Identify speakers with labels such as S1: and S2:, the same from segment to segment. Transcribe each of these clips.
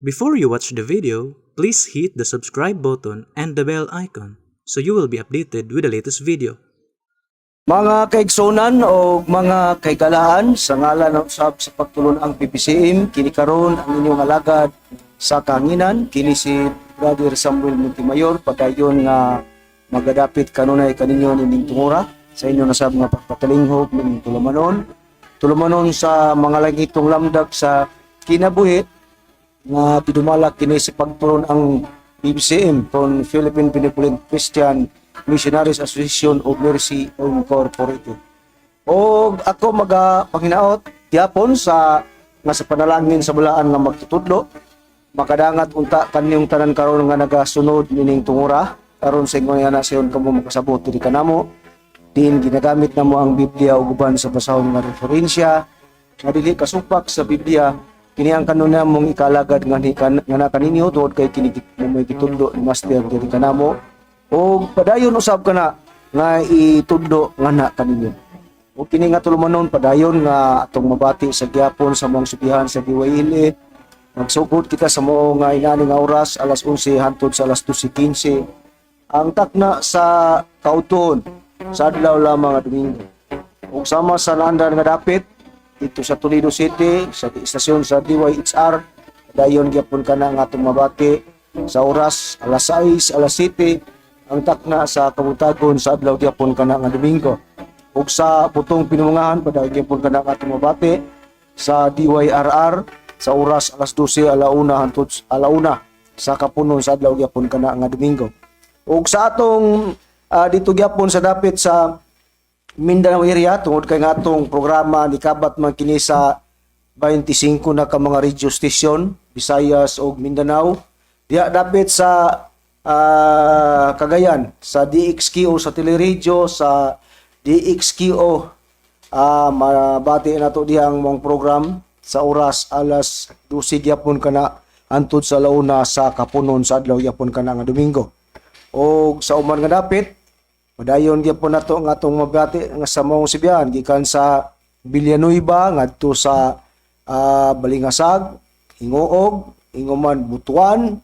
S1: Before you watch the video, please hit the subscribe button and the bell icon so you will be updated with the latest video.
S2: Mga kaigsunan o mga kaigalaan, sa ngalan ng usab sa pagtulon-ang PBCM, kini karon ang inyong alagad sa kahanginan, kini si Brother Samuel Montemayor, padayon nga magadapit kanunay kaninyo nining tungura sa inyo nasab nga pagpatalinghog nining tulumanon. Tulumanon sa mga langitong lamdag sa kinabuhi nga pidumala kini sa pagtulon-ang PBCM from Philippine Benevolent Christian Missionaries Association of Mercy Incorporated. O ako maga panghinaot gyapon sa nga sa panalangin sa balaan nga magtutudlo, makadangat unta kanyong tanan karon nga nagasunod nining tungura aron sa ingon ana sayon kamo makasabot diri kanamo, din ginagamit namo ang Biblia ug uban sa basahon nga referensya nga dili kasupak sa Biblia. Kini ang kanunay mong ikalagad nga ni kan, nga na kaninyo tungod kay kini mo may gitudlo ni Master diri kanamo ug padayon usab kana nga itudlo nga na kaninyo. Ug kini nga tulumanon, padayon nga atong mabati sa gyapon sa mong subihan sa DYLA. Magsugod kita sa mao nga inani nga oras, alas 11 hantod sa alas 12:15, ang takna sa kautuhon sa adlaw lamang nga Domingo. Ug sama sa naandan nga dapit dito sa Toledo City, sa istasyon sa DYHR, dayon gyapon kana nga atong mabati sa oras alas 6, alas 7 ang takna sa kabuntagon sa adlaw gyapon kana nga Domingo. Ug sa Putong Pinumangahan, padayon gyapon kana nga atong mabati sa DYRR sa oras alas 12, alauna hantod alauna sa kapunon sa adlaw gyapon kana nga Domingo. Ug sa atong dito gyapon sa dapit sa Mindanao area, tungod kay nga atong programa nikabat man kini sa 25 na ka mga radio station, Visayas ug Mindanao. Diha dapit sa Cagayan, sa DXQO, sa teleradyo sa DXQO, mabati nato diha ang mong program sa oras alas 12 gyapon kana antud sa launa sa kapunon sa adlaw gyapon kana nga Domingo. Og sa uman nga dapit, padayon gyapon nato nga atong mabati nga sa maong sibihan gikan sa Villanueva ngadto sa Balingasag, Gingoog, ingoman Butuan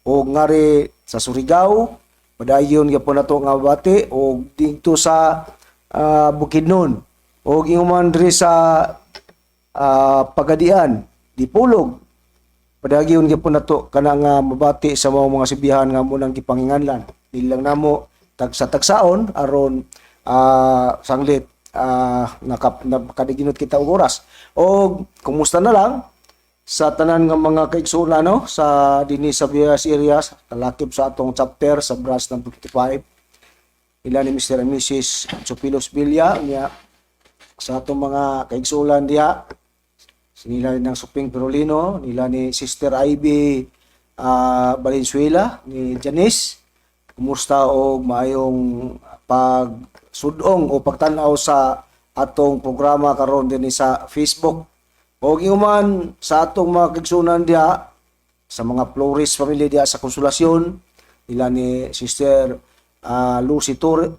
S2: ug ngari sa Surigao. Padayon gyapon nato nga mabati og didto sa Bukidnon ug ingoman diri sa Pagadian, Dipolog. Padayon gyapon nato kana nga mabati sa mga sibihan nga mo nang gipanginganlan. Dili lang namo tagsa-tagsaon aron sanglit nakadiginot kita og oras. Og kumusta na lang sa tanan nga mga kaigsuonan, no, sa dinhi sa Visayas areas, kalakip sa atong chapter sa branch number 55, ila ni Mr. and Mrs. Sopilos Villa niya, sa atong mga kaigsuonan diha nila ng Suping Perolino, nila ni Sister Ivy Valenzuela, ni Janice. Kumusta og maayong pagsudong o pagtan-aw sa atong programa karon dinhi sa Facebook. Og inguman sa atong mga kaigsuonan diha sa mga Flores family diha sa Konsolasyon, nila ni Sister Lucy Torre,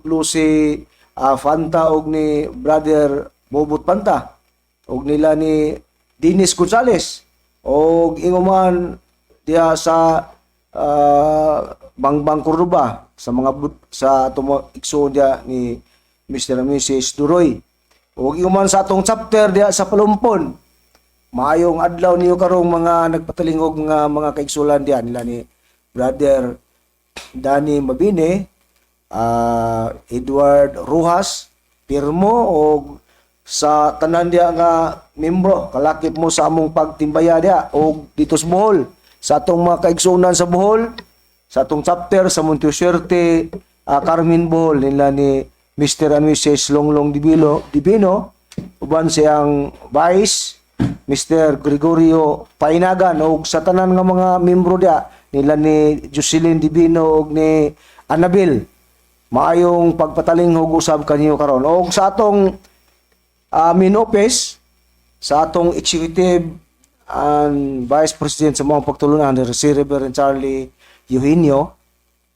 S2: Lucy Fanta og ni Brother Bobot Panta og nila ni Dennis Gonzales, og inguman diha sa Bangbang Cordoba, sa mga sa atong mga igsoon diha ni Mr. and Mrs. Duroy, ug inguman sa atong chapter diha sa Palumpon. Maayong adlaw niyo karong mga nagpatalingog nga mga kaigsuonan diha nila ni Brother Danny Mabine, Edward Rojas, Pirmo, og sa tanan diha nga membro kalakip mo sa among pagtimbaya diha, og dito sa Bohol, sa atong mga kaigsuonan sa Bohol, sa atong chapter sa Montesuerte, Carmen Bohol, nila ni Mr. and Mrs. Longlong Divino Divino uban siyang vice Mr. Gregorio Painagan, og sa tanan nga mga membro diha nila ni Jocelyn Divino og ni Annabel. Maayong pagpatalinghog usab kanyo karon. Og sa atong main office, sa atong executive and vice president sa mga pagtulunan, si Reverend Charlie Eugenio,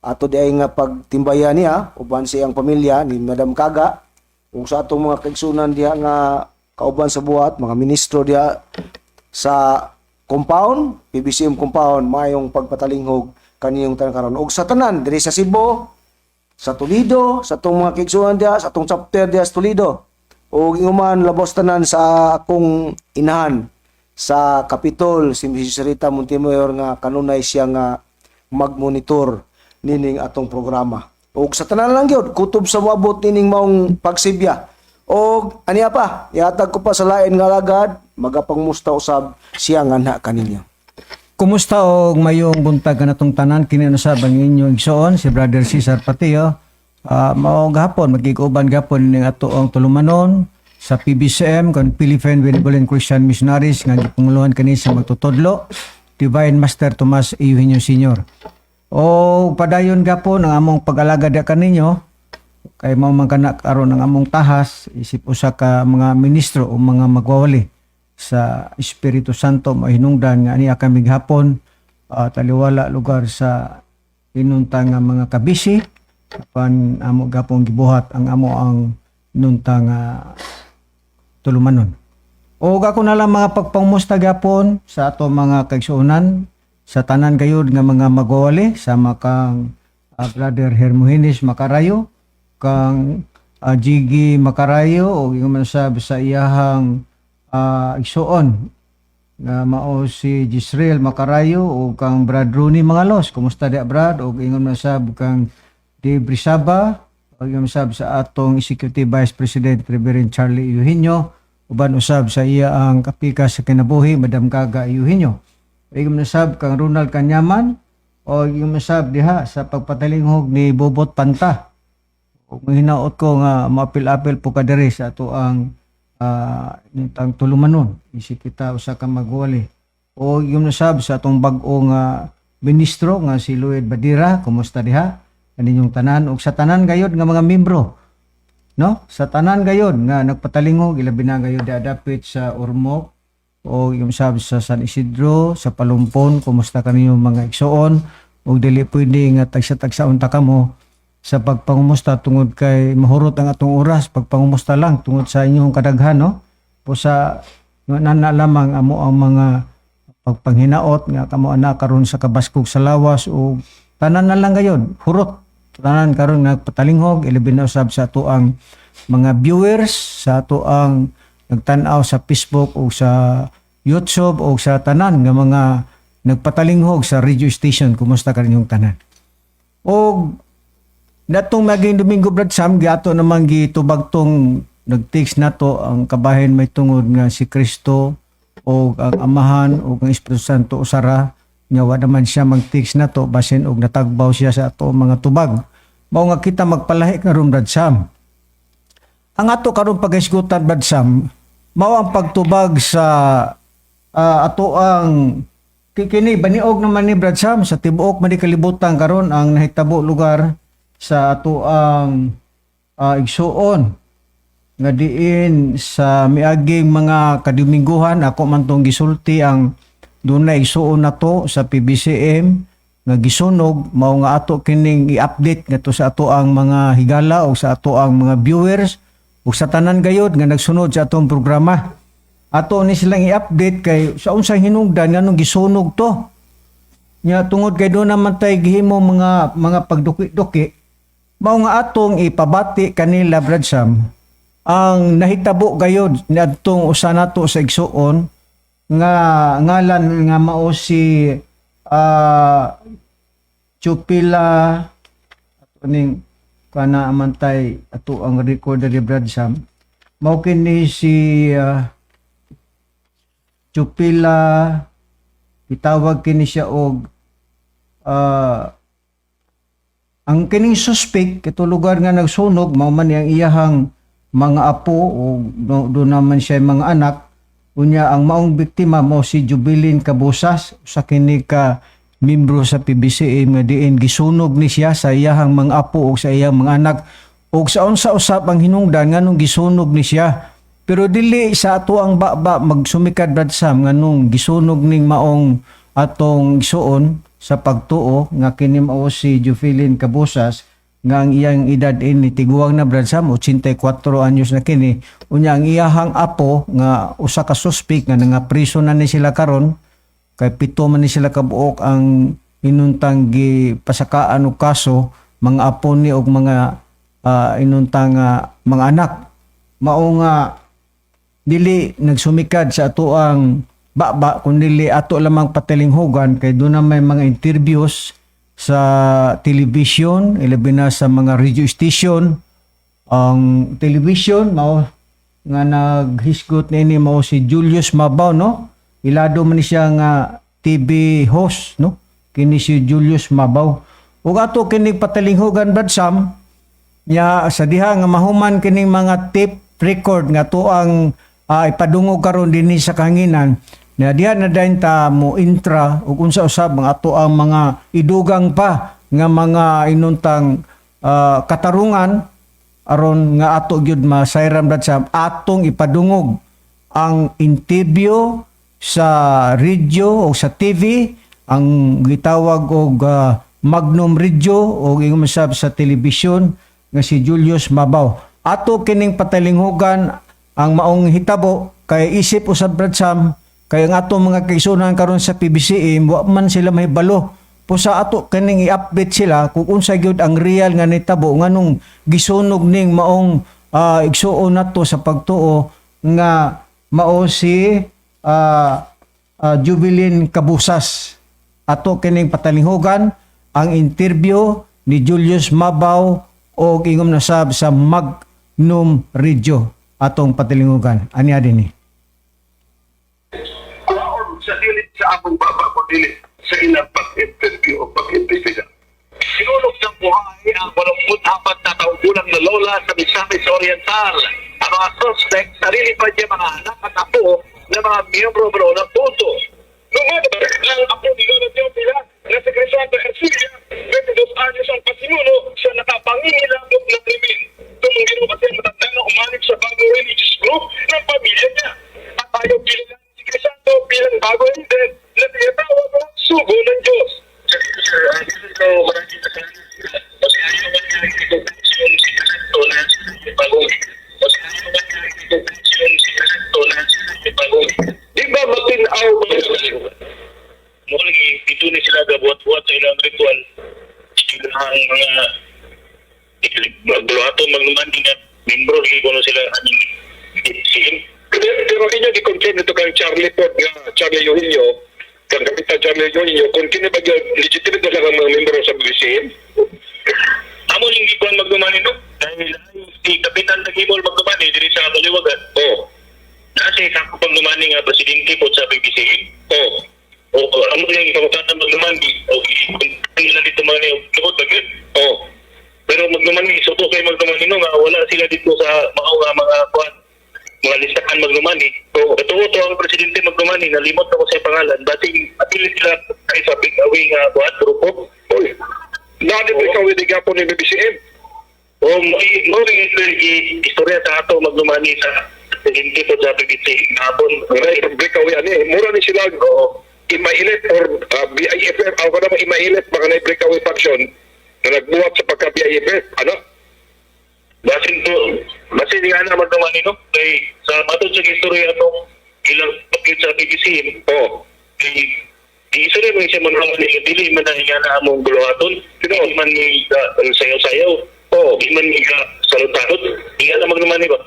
S2: ato di ay nga pagtimbaya niya uban siyang pamilya ni Madam Kaga, ug sa atong mga kaigsunan diha nga kauban sa buhat, mga ministro diha sa compound, PBCM compound, maayong pagpatalinghog kaniyong tanan karon. Ug sa tanan diri sa Cebu, sa Toledo, sa atong mga kaigsuonan diha, sa atong chapter diha sa Toledo. Ug inguman labos tanan sa akong inahan sa Kapitol, si Mrs. Rita Montemayor, nga kanunay siya nga magmonitor nining atong programa. Ug sa tanan lang gyud kutob sa moabot nining maong pagsibya. Og aniya pa, ihatag ko pa sa lain nga alagad, magapangmusta usab siya nganha kaninyo.
S3: Kumusta og mayong buntag kanatong tanan? Kini usab ang inyong igsoon, si Brother Cesar Patio. Mao gahapon magkiguban gapon ning atoang tulumanon sa PBCM kon Philippine Benevolent Christian Missionaries nga gipanguluhan kani sa magtutudlo, Divine Master Tomas Eugenio Sr. O padayon gapon ang among pag-alagad kaninyo kay mao man kana karon ang among tahas isip usa ka mga ministro o mga magwawali sa Espiritu Santo. Mahinungdan nga aniya kami gihapon, taliwala lugar sa inunta nga mga kabisi, apan amo gapong gibuhat ang amo ang inunta nga tulumanon. O ako na lang mga pagpangmusta gapon sa ato mga kaigsuonan, sa tanan gayud nga mga magwawali, sama kang Brother Hermogenes Makarayo, kang Jiggy Makarayo, o ingon man sab sa iyahang igsuon nga mao si Gisrael Makarayo, o kang Brad Rooney Mangalos. Kumusta dia, Brad? O ingon man sab kang Dave Rizaba, o ingon man sab sa atong Executive Vice President, Reverend Charlie Eugenio, uban usab sa iya ang kapika sa kinabuhi, Madam Gaga Eugenio. Ingon man sab kang Ronald Kanyaman, o ingon man sab diha sa pagpatalinghog ni Bobot Panta. Ug hinaot ko nga maapil-apil po ka diri sa ato ang nitang tulumanon isip kita usa ka magwali. O yung nasab sa atong bag-o nga ministro nga si Lloyd Badira, kumusta diha kaninyong tanan ug sa tanan gayod nga mga membro, no, sa tanan gayod nga nagpatalingog, ilabi na gayod dapit sa Ormoc o yung sab sa San Isidro, sa Palumpon. Kumusta kaninyo, mga igsoon? Ug dili pwede nga tagsa-tagsaon ta kamo sa pagpangumusta tungod kay mahurot ang atong oras pagpangumusta lang tungod sa inyong kadaghan, no? Po sa nana lamang amo ang mga pagpanghinaot nga kamo ana karon sa kabaskog sa lawas o tanan na lang gayon hurot tanan karon nga patalinghog, ilabi na usab sa ato ang mga viewers, sa ato ang nagtan-aw sa Facebook o sa YouTube o sa tanan nga mga nagpatalinghog sa radio station. Kumusta kaninyong tanan? Og natong maging Domingo, Brad Sam, giato namang gitubag tong nag-text nato ang kabahin may tungod nga si Kristo o ang Amahan o ang Espiritu Santo usara nga wa naman siya mag-text nato basin og natagbaw siya sa ato mga tubag. Mao nga kita magpalahi karon, Brad Sam. Ang ato karon paghisgutan, Brad Sam, mao ang pagtubag sa ato ang kini baniog naman ni Brad Sam sa tibuok man ni kalibutan karon ang nahitabo lugar sa ato ang igsuon nga diin sa miaging mga kadumingguhan ako man tong gisulti ang dunay igsuon nato sa PBCM nga gisunog. Mao nga ato kining i-update ngadto sa ato ang mga higala o sa ato ang mga viewers ug sa tanan gayod nga nagsunod sa atong programa. Ato ni silang i-update kay sa unsang hinungdan nganong gisunog to. Nya tungod kay doon naman tay gihimo mga pagduki-duki, mao nga atong ipabati kanila, Brad Sam, ang nahitabo gayod niadtong usa nato sa igsuon nga ngalan nga mao si Chupila ato ning kana amantay ato ang recorder ni Brad Sam. Mao kini si Chupila, gitawag kini siya og ang kining suspect kito lugar nga nagsunog mao man ang iyahang mga apo o do naman siya mga anak. Unya ang maong biktima mo si Jubilin Cabusas, sa kini ka membro sa PBCM nga diin gisunog ni siya sa iyahang mga apo o sa iyang mga anak. Ug sa unsa usab ang hinungdan nganong gisunog ni siya? Pero dili sa ato ang baba magsumikad, Brad Sam, nganong gisunog ning maong atong igsuon sa pagtuo nga kini mao si Jufilin Cabusas nga ang iyang edad ini tiguang na, Brad Sam, 84 anyos na kini. Unya ang iyahang apo nga usa ka suspect nga nangapriso na ni sila karon. Kay 7 man ni sila kabuok ang inuntang gipasakaan og kaso, mga apo ni og mga inuntang mga anak. Mao nga dili nagsumikad sa atoang baba kundi ato lamang patalinghugan kay doon na may mga interviews sa television, ilabi na sa mga radio station. Ang television mao nga naghisgot niini mao si Julius Mabao, no? Ilado man ni siya nga TV host, no? Kini si Julius Mabao. Ug ato kini patalinghugan, Brad Sam, nya sa diha nga mahuman kining mga tape record nga tuang ipadungog karon dinhi sa kahanginan na diha na dayon ta mo intra ug unsa usab ang ato ang mga idugang pa nga mga inuntang katarungan aron nga ato gyud masayran, Brad Sam, atong ipadungog ang interview sa radio o sa TV, ang gitawag og Magnum Radio o ingon sab sa telebisyon nga si Julius Mabao. Ato kining patalinghugan ang maong hitabo kay isip usab, Brad Sam, kay ang ato mga kaigsuonan karon sa PBCM wa man sila mahibalo. Pusa ato kining i-update sila kung unsa gyud ang real nga nitabo, nganong gisunog ning maong igsuon nato sa pagtuo nga mao si Jubilin Cabusas. Ato kining patalinghugan ang interview ni Julius Mabao o ingom nasab sa Magnum Radio. Atong patalinghugan. Aniya din ni.
S4: Kuwaon sa dili sa among baba ko dili sa ilang pag-interview o pag-imbestiga.
S5: Sinunog ng buhay ang 84 na taong gulang na lola sa Misamis Oriental. Ang mga suspect, sarili pa niya mga anak at apo na mga miyembro bro ng puso.
S4: Lumabas ang apo ni Lola Teofila na si Crisanto Ercilia, 22 anyos ang pasimuno sa nakapangingilabot na krimen. Tumunggi kasi ang matanda na umanib sa bagong religious group ng pamilya niya. At ayaw kilalanin si Crisanto bilang bagong leader na tinatawag na sugo ng Diyos.
S5: Sir, so maraming kasi ayaw ba niya yung si Crisanto na bagong kasi ayaw ba niya yung si Crisanto na bagong
S4: Di ba matinaw ba?
S5: Mo lagi dito ni sila gabuhat-buhat sa ilang ritual, ilang mga magbuhaton magnuman din na membro lagi kuno sila aning sim.
S4: Pero inyo gi-confirm nito kang Charlie Ford nga Charlie Eugenio, kang Kapitan Charlie Eugenio, kung kini ba gyud legitimate na lang ang mga membro sa BCM?
S5: Amo ning gikuan magnuman nito dahil ay, si Kapitan Tagimol magnuman eh, diri sa Baliwagan. Nasa sa ako pag nga presidente po sa BBC. O amo ning pangutana magnuman di o nila dito mga ni luot ba gyud. Pero magnuman ni suto kay magnuman nino nga wala sila dito sa mao nga mga kuan mga listahan magnuman eh. Totoo to ang presidente magnuman eh, nalimot ako sa pangalan. Bating apil sila kay sa big away nga kuan grupo.
S4: Oy. Naa di ka wedi gapon ni BBCM.
S5: O mo mo ring istorya sa ato magnumani sa presidente po sa PBC hapon.
S4: Right, breakaway ani. Mura ni sila Imailit or BIFF, ako na Imailit baka na breakaway faction na nagbuhat sa pagka BIFF. Ano?
S5: Basin po, basin nga na magnumani no kay sa matod sa istorya atong ilang pagkit sa PBC. Kay di istorya mo siya magnumani dili man na nga na among buluhaton. Dili man ni sayaw-sayaw. Di man ni ka salot-salot. Di nga na magnumani ba?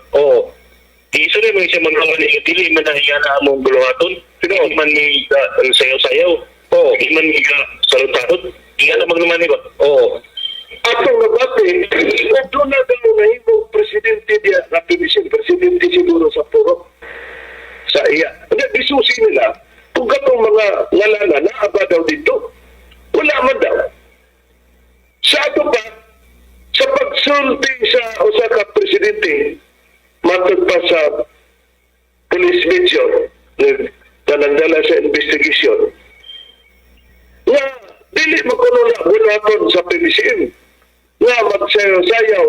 S5: Di istorya mo siya magnumani dili man na nga na among buluhaton. Dili man ni sayaw-sayaw. Di man ni ka salot-salot. Di nga na magnumani ba?
S4: Atong nabati, doon na daw nahimong presidente diya, na PBCM, presidente siguro sa Puro, sa iya. Hindi, bisusi nila, kung katong mga ngalana, naaba daw dito. Wala man daw. Sa ato pa, sa pagsulti sa usa ka presidente, matod pa sa police major, nagdalandala sa investigation, nga dili makuno na bunaton sa PBCM nga magsayaw-sayaw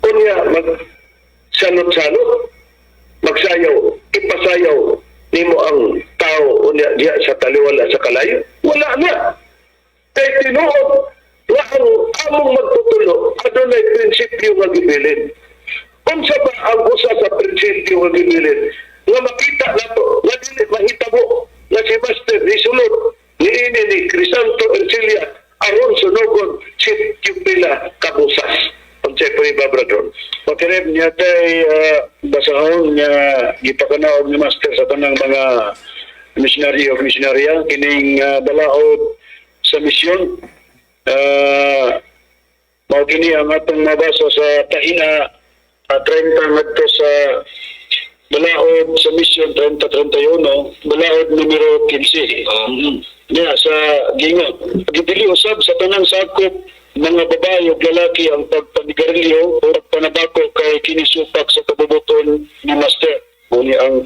S4: kunya magsanot-sanot, magsayaw, ipasayaw nimo ang tao unya diya sa taliwala sa kalayo, wala na. Kay tinuod nga ang among magtutulo adunay prinsipyo nga gibilin. Unsa ba ang usa sa prinsipyo nga gibilin nga makita nato nga dili mahitabo? nga si Master nisulod niini ni Crisanto Ercilia aron sunogon si Pila Kabusas. Unsay prueba, brother?
S6: Patireb niya tay basahon nga gipakanaog ni Master sa tanang mga misyonaryo o misyonarya kining balaod sa misyon. Mao kini ang atong mabasa sa pahina 30 ngadto sa balaod sa misyon 30-31, balaod numero 15. Niya sa gingon. Gidili usab sa tanang sakop mga babae ug lalaki ang pagpanigarilyo o pagpanabako kay kini supak sa kabubuton ni Master. Muni ang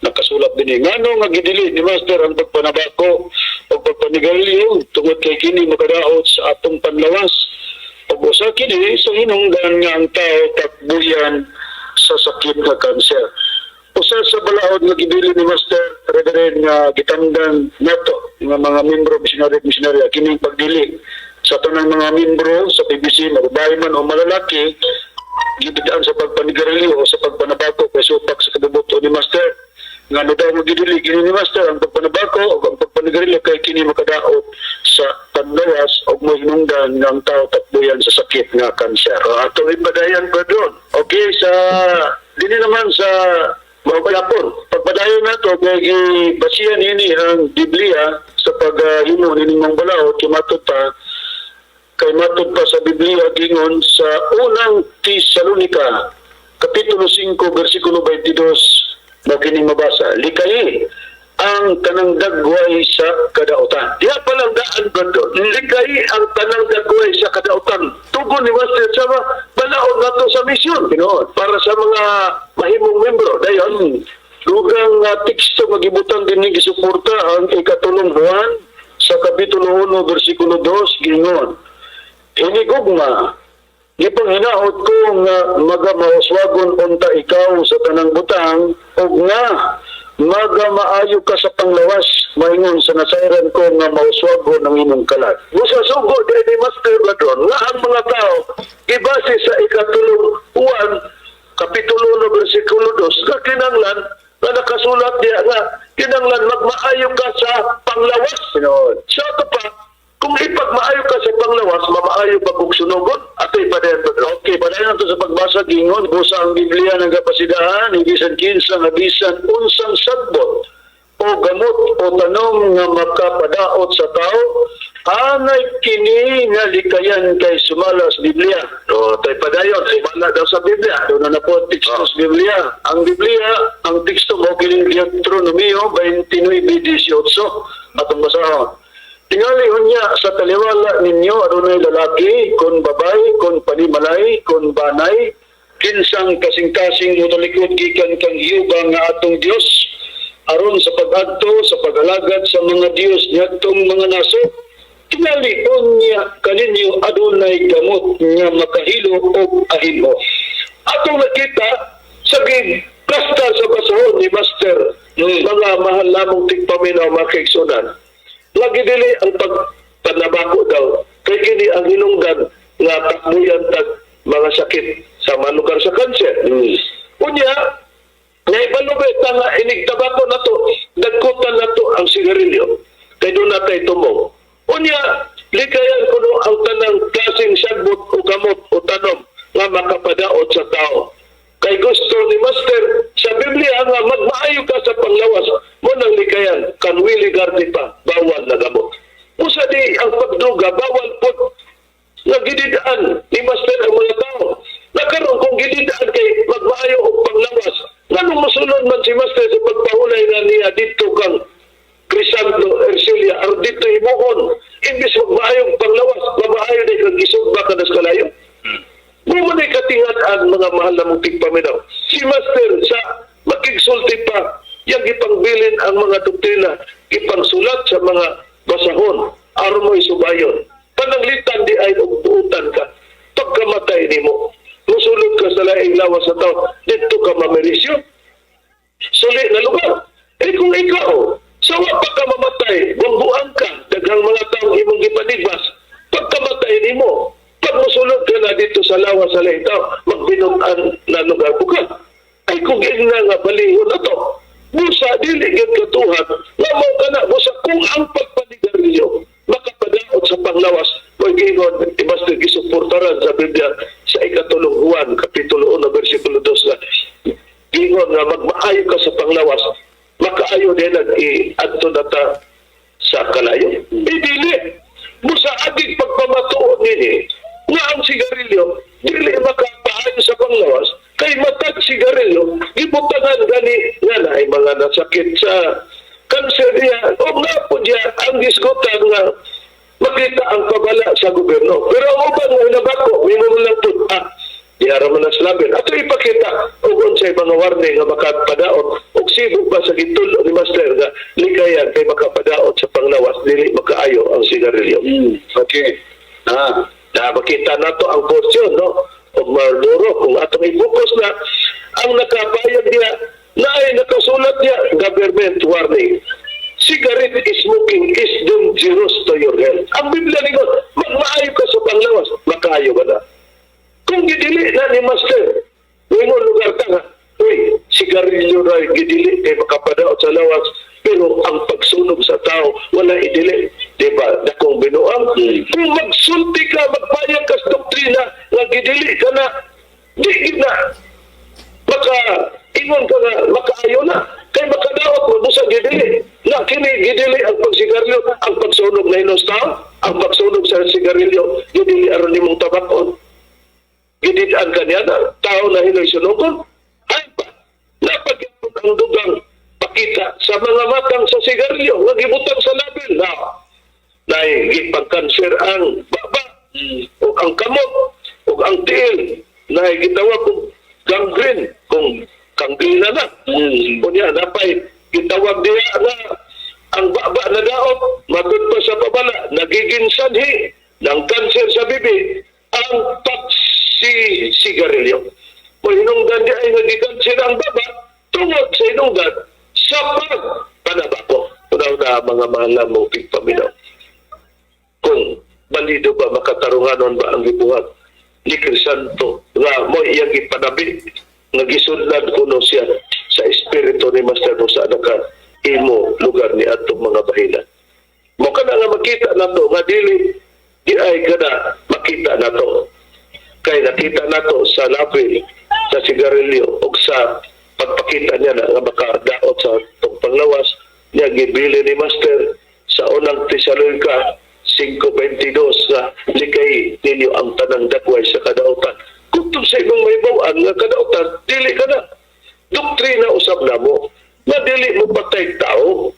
S6: nakasulat dinhi. Ngano nga gidili ni Master ang pagpanabako o pagpanigarilyo? Tungod kay kini makadaot sa atong panlawas. Ug usa kini sa hinungdan nga ang tao takbuyan sa sakit nga kanser. Usa sa balaod nga gidili ni Master Reverend nga gitamdan nato nga mga membro misyonaryo at misyonarya kining pagdili sa tanang mga membro sa PBC, mababae man o malalaki, gibidaan sa pagpanigarilyo o sa pagpanabako kay supak sa kabubuto ni Master. Nga ano daw magidili kini ni Master ang pagpanabako o ang pagpanigarilyo kay kini makadaot sa panlawas o mahinungdan nga ang tao takbuyan sa sakit nga kanser.
S4: O, atong ipadayan pa doon.
S6: Okay, sa dini naman sa Mapalapon. Pagpadayon nato kay gibasihan ini ang Biblia sa paghimo nining mga balaod kay matud pa sa Biblia gingon sa Unang Tesalonika kapitulo 5 bersikulo 22 mo kining mabasa: "Likayi ang tanang dagway sa kadautan."
S4: Diya pa lang daan ba doon? Likayi ang tanang dagway sa kadautan. Tugon ni Master sa balaod nato sa misyon.
S6: Tinuod.
S4: Para sa mga mahimong membro. Dayon,
S6: Dugang teksto nga gibutan din ni gisuporta ang Ikatulong Juan sa kapitulo 1 bersikulo 2, gingon: "Hinigugma, gipanghinaot ko nga magamauswagon unta ikaw sa tanang butang ug nga magamaayo ka sa panglawas maingon sa nasayran ko nga mauswagon ang imong kalag."
S4: Busa sugo di ni Master Ladron nga ang mga tao ibase sa Ikatulong Juan kapitulo 1 bersikulo 2 nga kinanglan nga nakasulat diya nga kinanglan magmaayo ka sa panglawas.
S6: Tinuod.
S4: Sa ato pa, kung ipagmaayo ka sa panglawas, mamaayo pa kung sunugon, ato'y padayon pa.
S6: Okay, padayon nato sa pagbasa, gingon busa ang Biblia ng kapasidahan, bisan kinsa nga bisan unsang sagbot o gamot o tanom nga makapadaot sa tao, angay kini nga likayan kay sumala sa Biblia.
S4: O, to'y padayon, sumala daw sa Biblia.
S6: Doon na po ang teksto sa Biblia. Ang Biblia, ang teksto mo kining Deuteronomio 29:18 atong basahon. "Tingali unya sa taliwala ninyo adunay lalaki, kon babay, kon panimalay, kon banay, kinsang kasing-kasing motalikod gikan kang Jehova nga atong Dios aron sa pag-adto sa pag-alagad sa mga dios niadtong mga nasod, tingali unya kaninyo adunay gamot nga makahilo og ahinho."
S4: Atong nakita sa gikasta sa basahon ni Master, mga mahal lamong tigpaminaw, mga kaigsunan, lagi dili ang pagpanabako daw kay kini ang hinungdan nga takbuyan tag mga sakit sa malugar sa kanser. Unya, naibalo ba ta nga inig tabako na to, dagkutan na to ang sigarilyo, kay doon na tayo tumong. Unya, likayan kuno ang tanang klaseng sagbot o gamot o tanom nga makapadaot sa tao. Kay gusto ni Master sa Biblia nga magmaayo ka sa panglawas, mo nang likayan kan Willie Garde pa bawal na gamot. Usa di ang pagduga bawal po nga gididaan ni Master ang mga tao. Nakaroon kung gididaan kay magmaayo og panglawas, nganong mosulod man si Master sa pagpahulay na niya dito kang Crisanto Ercilia aron dito himuon imbis magmaayong panglawas, mamaayo di kang gisugba ka nas kalayo? Mo man katingat ang mga mahal na mong tigpaminaw. Si Master sa makigsulti pa, yang ipangbilin ang mga doktrina, ipangsulat sa mga basahon, aron mo'y subayon. Pananglitan di ay og buutan ka. Pagkamatay nimo, musulod ka sa laing lawas sa tao, dito ka mamirisyo. Suli na lugar. Eh kung ikaw, sa wa pa ka mamatay, bumbuan ka, daghang mga taong imong gipanibas, pagkamatay nimo, pag musulod ka na dito sa lawas sa laing tao, magbinugan na lugar ko ka. Ay kung ingna nga balihon na to. Busa dili gyud katuhat nga mo kana, busa kung ang pagpanigarilyo makapadaot sa panglawas, mo'y giingon ibas na gisuportaran sa Biblia sa ikatulong Juan kapitulo 1 bersikulo 2 nga giingon nga magmaayo ka sa panglawas, makaayo din nag-iadto na ta sa kalayo. Idili busa agig pagpamatuod nini nga ang sigarilyo dili makapaayo sa panglawas, kay matag sigarilyo gibutangan gani nga naay mga nasakit sa kanser niya o nga po niya ang gisgutan nga makita ang pabala sa gobyerno. Pero ang uban nga hinabako, mingon lang po, diara man na sa label. Ato ipakita og unsay mga warning nga makapadaot og sibo ba sa gitulo ni Master nga likayan kay makapadaot sa panglawas, dili makaayo ang sigarilyo.
S6: Okay.
S4: Na makita nato ang portion, no, og Marlboro kung atong i-focus na ang nakapayag niya na ay nakasulat niya government warning: "Cigarette smoking is dangerous to your health." Ang Biblia ningon magmaayo ka sa panglawas, makaayo ba na kung gidili na ni Master? Ningon lugar ka nga, uy, sigarilyo na gidili kay makapadaot sa lawas, pero ang pagsunog sa tao wala idili. Di ba dakong binuang kung magsulti ka, magpayag ka sa doktrina nga gidili ka na, di gid na maka ingon ka nga makaayo na kay makadaot mo, busa gidili na kini. Gidili ang pagsigarilyo, ang pagsunog na hinos tao, ang pagsunog sa sigarilyo gidili aron nimong tabakon, gididaan kaniya na tao na hinoy sunugon ay pa napagyapon ang dugang pakita sa mga matang sa sigarilyo nga gibutang sa label na naigipagkanser ang baba o ang kamot o ang tiil na gitawag og gangrene, kung gangrena na. Unya napay gitawag diha nga ang baba na daot matud pa sa pabala nagiging sanhi ng kanser sa bibig ang pagsisigarilyo. O hinungdan di ay nagikanser ang baba tungod sa hinungdan sa pagpanabako. Unaw na mga mahal na mong tigpaminaw, kung balido ba, makatarunganon ba ang gibuhat ni Crisanto nga mo iyang gipanabi nga gisudlan kuno siya sa espiritu ni Master Musa naka imo lugar ni atong mga bahilan mo kana nga makita nato nga dili di ay kana makita nato, kay nakita nato sa lapil sa sigarilyo o sa pagpakita niya na nga makadaot sa tong panglawas niya. Gibili ni Master sa unang Tesalonica 5:22 nga likay ninyo ang tanang dagway sa kadautan. Kung sa imong mahibaw-an nga kadautan, dili ka na doktrina usab namo nga dili mo patay tao.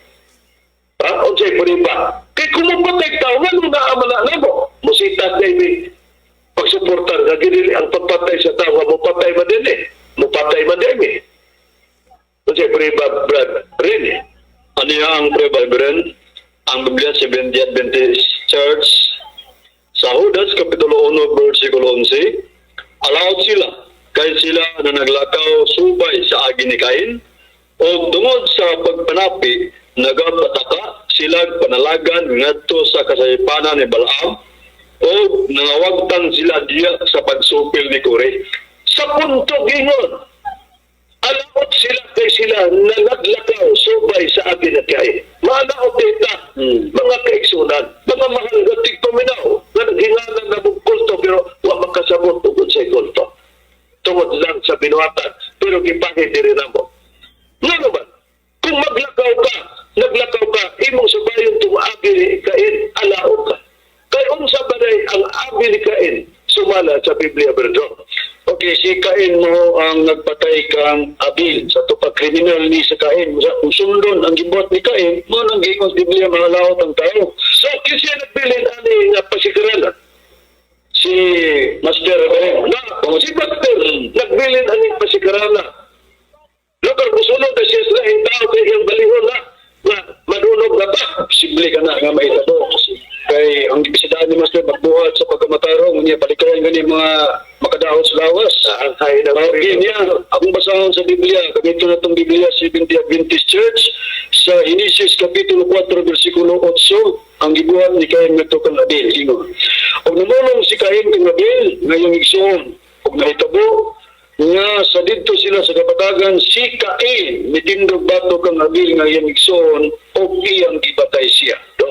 S4: Ha, unsay puriba kay kung mo patay tao, ngano naa man na namo musitas na imi pagsuportar nga ginili ang pagpatay sa tao nga mopatay man din eh. Mopatay man din eh. Unsay puriba, Brad Rin?
S6: Ano yung ang prueba, Bren? Ang Biblia, Seventh Adventist Church, sa Judas, Kapitulo 1, versikulo 11, alaot sila, kay sila na naglakaw subay sa agi ni Cain, o tungod sa pagpanapi, nagapataka sila panalagan ngadto sa kasaypanan ni Balaam, o nangawagtan sila diya sa pagsupil ni Kore.
S4: Sa punto gingon, alaot sila kay sila na naglakaw subay sa agi na kay. Maalaot dita, mga kaigsunan, mga mahal nga tigpaminaw, nga naghingalan na mong kulto pero wa makasabot tungkol sa kulto. Tungod lang sa binuhatan, pero gipahid diri namo. Nga naman, kung maglakaw ka, naglakaw ka, imong subayon tong agi ni Cain, alaot ka. Kay unsa ba day ang agi ni Cain sumala sa Biblia, Berdon?
S6: Okay, si Cain mo ang nagpatay kang Abil sa tupag kriminal ni sa Cain. Sa kung sundon ang gibuhat ni Cain, mo nang giingon sa Biblia mahalaot ang tao.
S4: So, kasi nagbilin ani nga pasikarala.
S6: Si Master Cain.
S4: Na, si Master, nagbilin ani pasikarala. Lugar musulod na siya sa laing tao kay iyang balihon na na manunog na ba?
S6: Posible ka na nga mahitabo. Kay ang gibisidaan ni Master magbuhat sa pagkamatarong niya palikayan gani mga makadaot sa lawas.
S4: Ang hay na
S6: Okay, niya, akong basahon sa Biblia, gamito na itong Biblia, Seventh Adventist Church, sa Genesis Kapitulo 4, versikulo 8, ang gibuhat ni Cain ngadto kang Abel, ingon. Og namulong si Cain kang Abel, ngayong igsoon, og nahitabo, Nga sa didto sila sa kapatagan, si Cain mitindog batok kang Abel nga iyang igsoon ug iyang gipatay siya.
S4: Do.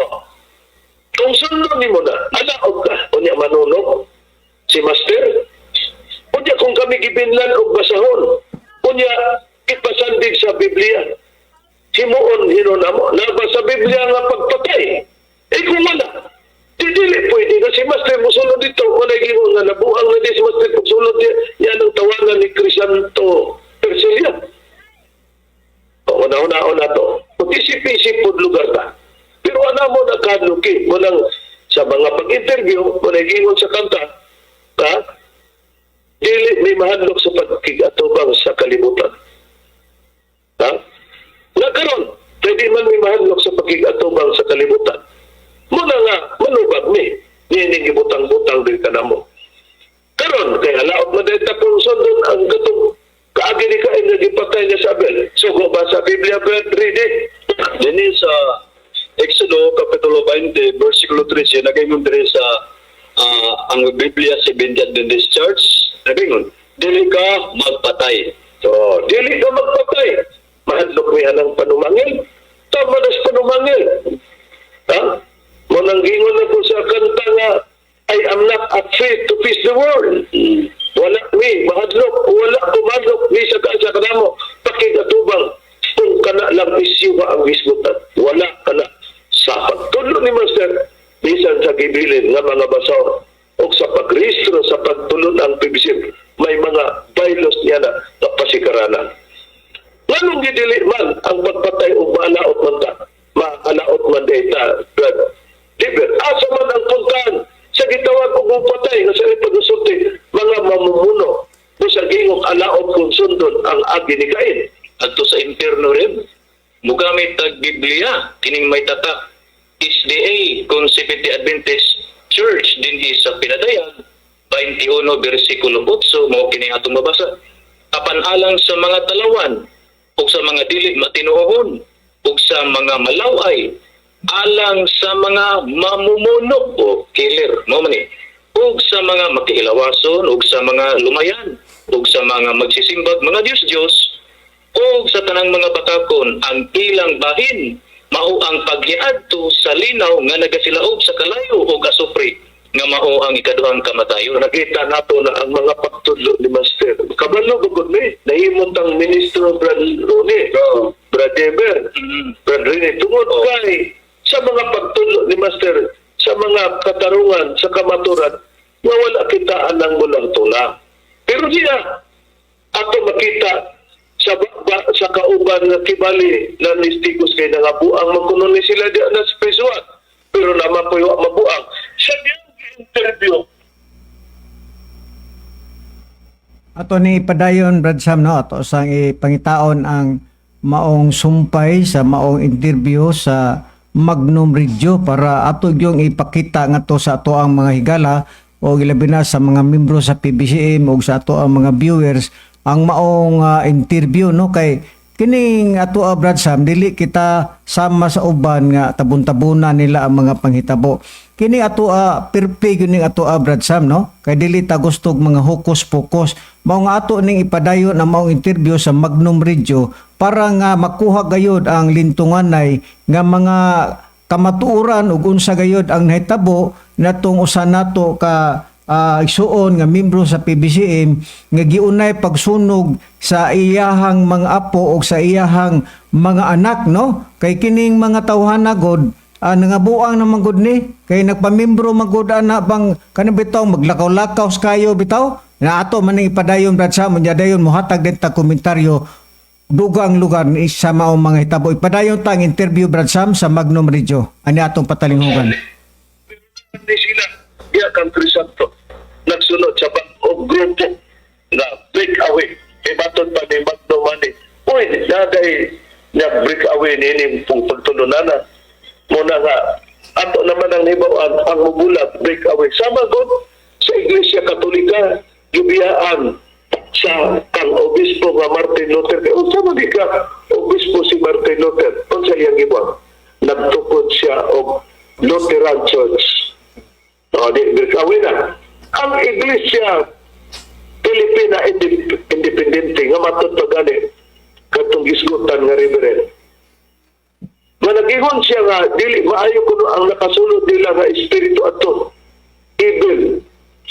S4: Kung sundon nimo na, alaot ka, unya manunog, si Master. Unya kung kami gibinlan og basahon, unya ipasandig sa Biblia. Himuon hinon amo, naba sa Biblia nga pagpatay. Eh kung wala, di dili pwede na si Master musulod dito, wala gingon nga nabuang na di si Master pagsulod niya, yan ang tawanan ni Crisanto Persilia. O, una-una to. Kung isip-isip po lugar ta. Pero ana mo na kadluki, mo nang sa mga pag-interview, mo nagingon sa kanta, ha? Dili may mahadlok sa pagkigatubang sa kalibutan. Ha? Nagkaroon, pwede man may mahadlok sa pagkigatubang sa kalibutan. Muna nga, manubag mi. Nining gibutang-butang din ka na mo. Karon kay halaot man dahil kung sundon ang katong kaagi ni Cain nga gipatay niya sa Abel. Sugo ba sa Biblia, Brad Ready?
S6: Dinhi sa Exodo kapitulo 20 versikulo 13, nagaingon diri sa ang Biblia Seventh Adventist Church, nagaingon, dili ka magpatay.
S4: So, dili ka magpatay. Mahadlok niya ng panumangil. Tama na sa panumangil. Ha? Manang gingon na ko sa kanta nga, "I am not afraid to face the world." Wala mi, mahadlok. Wala kumadlok. Mi sa sa kanamo. Pakigatubang. Kung kana lang isyu ang hisgutan. Wala kana. Sa pagtudlo ni Master, bisan sa gibilin nga mga basaw o sa pagrehistro sa pagtulon ang PBC, may mga bylaws niya na kapasikaranan. Nganong gidili man ang pagpatay o maalaot man ta, maalaot man data, Brad Diber, asa man ang puntahan sa gitawag og patay nga sa pag-usulti mga mamumuno o sa gingong alaot kung sundon ang agi ni Cain?
S5: Adto sa impierno rin. Mugamit tag Biblia kining may tatak SDA kung Seventh Adventist Church dinhi sa Pinadayag 21 bersikulo 8, mao kini atong mabasa: apan alang sa mga talawan ug sa mga dili matinuohon ug sa mga malaway, alang sa mga mamumuno o killer mo man ni, ug sa mga makihilawason, ug sa mga lumayan, ug sa mga magsisimbag mga Diyos-Diyos, ug sa tanang mga bakakon, ang ilang bahin mao ang paghiadto sa linaw nga nagasilaob sa kalayo ug asupre, nga mao ang ikaduhang kamatayon.
S4: Nakita nato na ang mga pagtudlo ni Master. Kabalo gud mi, nahimot ang ministro Brad Ronnie, Brad Eber, Brad Rene, tungod kay sa mga pagtudlo ni Master sa mga katarungan, sa kamaturan, nga wala kita anang mulang tula. Pero niya, ato makita sa ba, sa kauban nga kibali na nistigos kay nangabuang man kuno ni sila di na sa prisuan. Pero naman po yung mabuang. Sa diyang interview,
S3: Ato ni padayon, Brad Sam, no, ato sang ipangitaon ang maong sumpay sa maong interview sa Magnum Radio para ato yung ipakita ngadto sa ato ang mga higala o ilabi na sa mga membro sa PBCM o sa ato ang mga viewers ang maong interview, no, kay kining ato, Brad Sam, dili kita sama sa uban nga tabon-tabunan nila ang mga panghitabo. Kini ato perfect yun ning ato, Brad Sam, no, kay dili ta gustog mga hocus pocus. Mao nga ato ning ipadayon ang maong interview sa Magnum Radio para nga makuha gayud ang lintunganay nga mga kamatuoran ug unsa gayud ang nahitabo natong usa nato ka igsuon nga membro sa PBCM nga giunay pagsunog sa iyahang mga apo o sa iyahang mga anak, no, kay kining mga tawhana god nangabuang naman gud ni kay nagpamembro man gud ana bang kanang bitaw maglakaw-lakaw sa kayo bitaw na. Ato man ning ipadayon, Brad Sam, unya dayon mohatag din ta komentaryo dugang lugar ni sa maong mga hitabo. Ipadayon ta ang interview, Brad Sam, sa Magnum Radio ani atong patalinghugan.
S4: Hindi sila diya kang Crisanto nagsunod sa bag-ong grupo na break away. E baton pa ni Magno Mani. Uy, naday na break away nini pong pagtulunana. Muna nga, ato naman ang hibawan, ang mubulag, break away. Sama god sa Iglesia Katolika, gibiyaan sa kang obispo nga Martin Luther. Kaya unsa man di ka obispo si Martin Luther? Unsa iyang gibuhat? Nagtukod siya og Lutheran Church. O, di, break away na. Ang Iglesia Pilipina Independente nga matod pa gani katong gisgutan nga reverend. Nga nag-ingon siya nga dili maayo kuno ang nakasulod nila nga espiritu ato, evil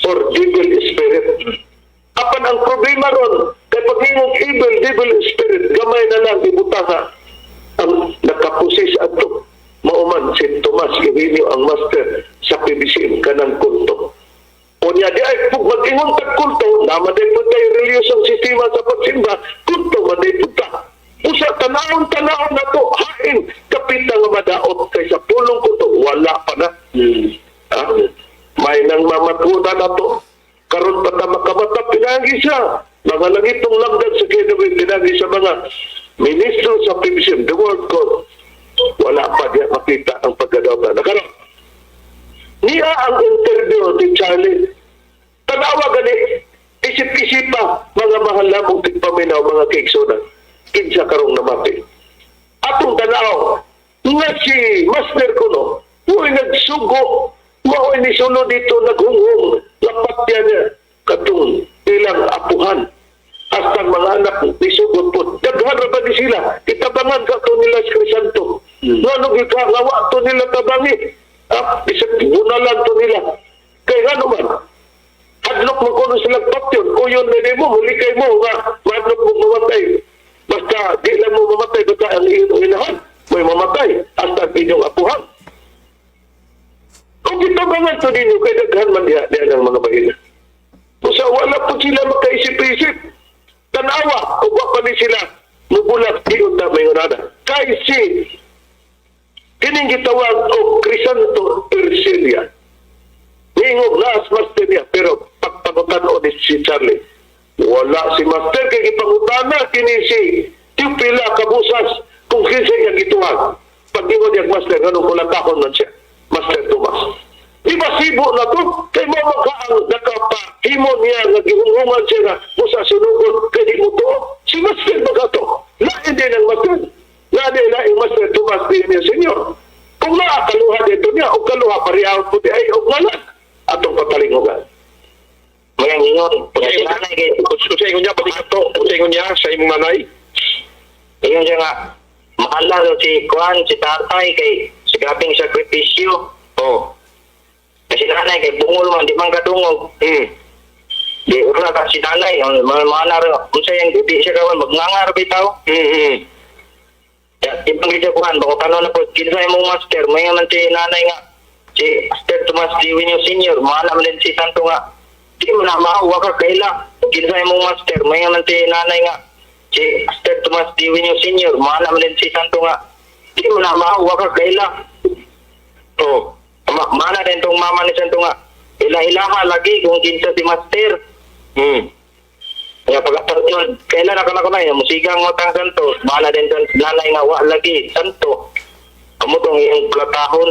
S4: or devil spirit. Apan ang problema ron kay pag ingong evil devil spirit, gamay na lang ibutang nga ang nakapusis ato mauman si Tomas Eugenio, ang master sa PBCM, kanang kulto. Unya di ay pug mag-ingon tag kulto, naman din po tayo reliyosong sistema sa pagsimba, kulto man din po ta. Usa tanawon tanawon na to, hain kapita nga madaot kay sa pulong kulto, wala pa na. Ah, may nang mamatunan na to. Karon pa ta makamata, pinagi siya. Mga langitong lamdan sa kinawi, pinagi sa mga ministro sa PBCM, the World Court. Wala pa diya makita ang pagkadaotan. Nakaroon niya ang interview ni Charlie. Tanawa gani, isip-isip pa, mga mahal namong tigpaminaw, mga kaigsunan, kinsa karong namati. Atong tanaw, nga si Master Kuno, mo'y nagsugo, mao'y nisulod dito, naghunghong, lapatya niya, katong ilang apuhan. Hasta mga anak nisugot po. Daghan ra ba ni sila? Itabangan ka to nila si Crisanto. Nga nung ikawawa to nila tabangi. Ah, bisag bunalan to nila. Kaya nga naman, hadlok mo kuno silang patyon, uyon na mo, huli kay mo, nga, madlok mo mamatay. Basta, di lang mo mamatay, basta ang iyong inahan, may mamatay, hasta ang inyong apuhan. Kung gitabangan to ninyo, kay daghan man diha, diha ng mga bahina. Usa wala po sila makaisip-isip. Tanawa, kung wa pa ni sila, mubulat, di unta may unada. Kay si, kining gitawag og Crisanto Ercilia. Ningog na as master niya, pero pagpangutan-o ni si Charlie, wala si master kay gipangutana kini si Teofila Cabusas kung kinsa iyang gituwag. Pag-ingon niyang master, nganong kulatakon man siya, Master Tomas. Di ba sibo na to? Kay mo ka ang nakapahimo niya nga gihunghungan siya nga usa sunugon kay di mo to. Si master ba ka to? Lain din ang master. Lain lain Master Tomas di niya senyor. Kung naa kaluha dito niya o kaluha parehang po di ay og ngalan atong patalingugan.
S5: Mga ingon, si nanay kay
S6: Usa ingon niya pati kato, usa ingon niya sa imong nanay.
S5: Ingon siya nga mahal na daw si Kuan, si tatay kay si grabeng sakripisyo.
S6: Oh.
S5: Kasi nanay kay bungol man di man kadungog. Di ura ka si nanay, ang mga mga na unsa yang di siya kawan magngangar bitaw. Ya, di bang siya kuan bako kano na po kinsa imong master, may nga man si nanay nga si Master Tomas D. Winio Senior, mahala man din si Santo nga di mo na maawa ka kaila. Kinsa imong master, may nga man si nanay nga si Master Tomas D. Winio Senior, mahala man din si Santo nga di mo na maawa ka kaila.
S6: Oh.
S5: Mana din tong mama ni Santo nga ila-ilaha lagi kung kinsa si master. Nga pagkataryon, kailan na kana ko na musigang mo tang Santo, mana din tong nanay nga wa lagi Santo. Amo tong iyong platahon.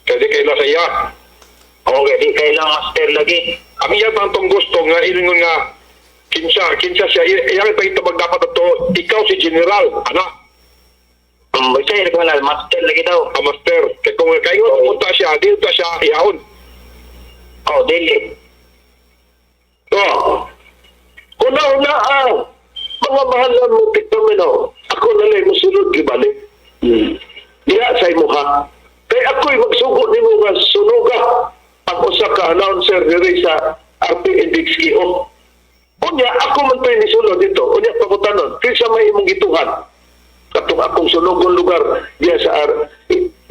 S6: Kaya di kaila sa iya.
S5: Okay, di kailang master lagi.
S6: Ang iya tantong gusto nga ilingon nga kinsa kinsa siya iyang pahitabag dapat ato ikaw si general ana.
S5: Basta yun ko na master lagi daw.
S6: Ang master kay kung kaingon punta siya di ta siya iyaon.
S5: Oh, dili.
S4: Oh. Una-una ang mga mahal na mo tigpaminaw, ako na lang musunod gibalik. Diha sa imuha. Kay ako'y magsugo nimo nga sunuga ang usa ka announcer diri sa RPNDXKO. Unya, ako man to'y nisulod dito. Unya, pangutanon, kinsa may imong gituhan? Katong akong sunugon lugar diya sa R,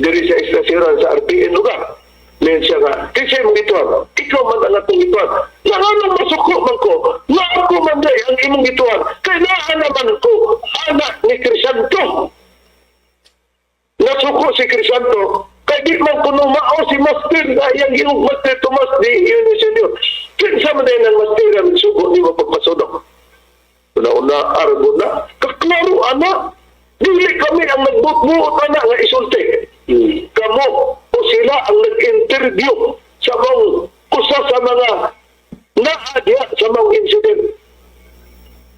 S4: diri sa istasyonan sa RPN lugar. Ngayon siya nga, kinsa imong gituhan? Ikaw man ang atong gituhan. Nga anong masuko man ko? Nga ako man day ang imong gituhan. Kay naa naman ko, anak ni Crisanto. Nasuko si Crisanto, kay di man kuno mao si Master na iyang iyong Master Tomas di iyon ni Senyor. Kinsa man day ng Master ang sugo ni mo pagmasunok. Una-una, argo na. Kaklaro, ana. Dili kami ang nagbuot-buot, ana, nga isulti. Kamo o sila ang nag-interview sa mga usa sa mga naadya sa mga incident.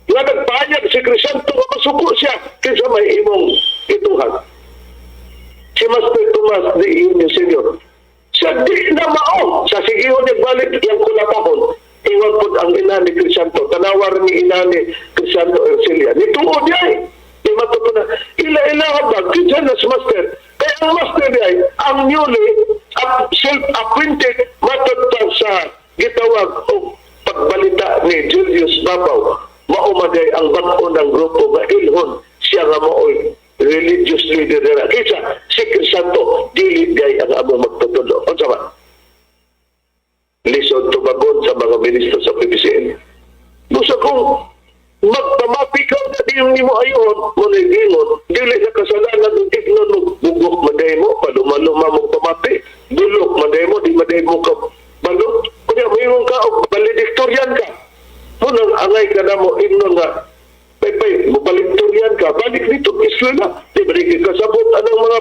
S4: Nga nagpahayag si Crisanto nga masuko siya kinsa may imong ituhan. Si Master Tomas di iyon Senyor. Sa di na mao, sa sigihon niya balik yung kulatakon, ingon Gitawag po ang ina ni Crisanto. Tanawa ni ina ni Crisanto Ercilia. Nituod niya eh. Di matuto na. Ila-ila ba? Kinsa na si master. Kaya ang master niya ay, ang newly self-appointed matod pa sa gitawag o pagbalita ni Julius Babaw. Mao man diay ang bag-o ng grupo nga ilhon siya nga maoy religious leader nila. Kaysa si Crisanto, dili diay ang among magtutudlo. Unsa man? Lisod tubagon sa mga ministro sa PBCM. Gusto kong magpamapi ka na di yung nimo ayon, mo na ingon, dili sa kasalanan ng ignon mo, bugok maday mo, palumaluma mong pamapi, dulok maday mo, di maday mo ka balot. Kunya, mayroon ka, o valedictorian ka. Munang angay ka na mo, ingnon nga, pay, valedictorian ka, balik dito, eskwela. Di ba di kasabot anong mga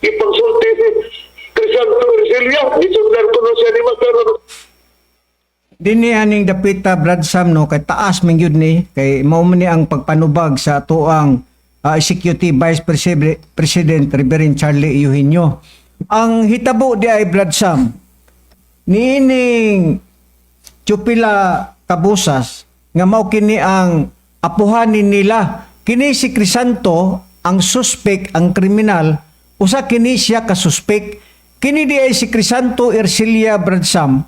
S4: ipangsulti ni Crisanto Ercilia, gisudlan ko no siya ni Master.
S3: Dinhi aning dapita, Brad Sam, no, kay taas man gyud ni, kay mao man ni ang pagpanubag sa atoang Executive Vice President Reverend Charlie Eugenio. Ang hitabo di ay, Brad Sam, niining Chupila Cabusas nga mao kini ang apuhanin nila. Kini si Crisanto ang suspect, ang kriminal, usa kini siya ka suspect. Kini di ay si Crisanto Ercilia, Brad Sam,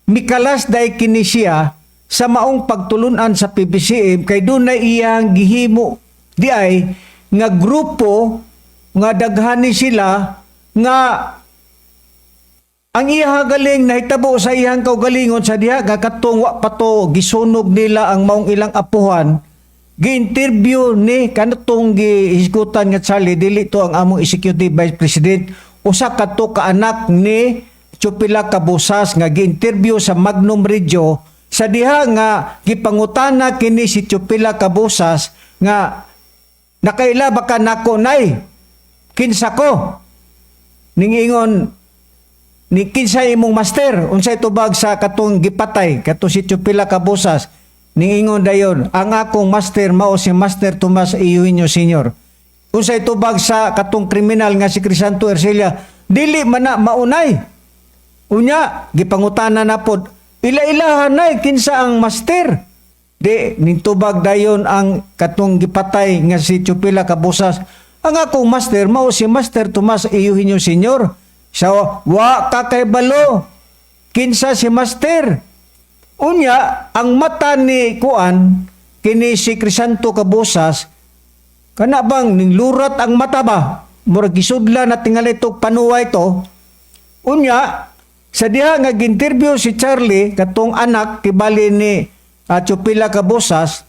S3: mikalas day kini siya sa maong pagtulunan sa PBCM kay dunay iyang gihimo di ay nga grupo nga daghani sila nga ang iya galing nahitabo sa iyang kaugalingon sa diha nga katong wa pa to gisunog nila ang maong ilang apuhan. Gi-interview ni kanatong gihisgutan nga Charlie, dili to ang among executive vice president, usa kadto ka anak ni Chupila Cabusas nga gi-interview sa Magnum Radio sa diha nga gipangutana kini si Chupila Cabusas nga nakaila ba ka nako, nay, kinsa ko, ningingon ni kinsa imong master, unsay tubag sa katong gipatay, katong si Chupila Cabusas. Ningingon dayon, ang akong master mao si Master Tomas Eugenio Senior. Unsay tubag sa katong kriminal nga si Crisanto Ercilia, dili man na maunay. Unya gipangutana na pod, ila-ilahan, nay, kinsa ang master? Di nintubag dayon ang katong gipatay nga si Chupila Cabusas, ang akong master mao si Master Tomas Eugenio Senior. So wa ka kay balo kinsa si master. Unya ang mata ni kuan kini si Crisanto Cabusas, kana bang ninglurat ang mata ba, murag gisudla na tingali tog panuway to. Unya sa diha nga ginterview si Charlie, katong anak kibali ni Chupila Cabusas,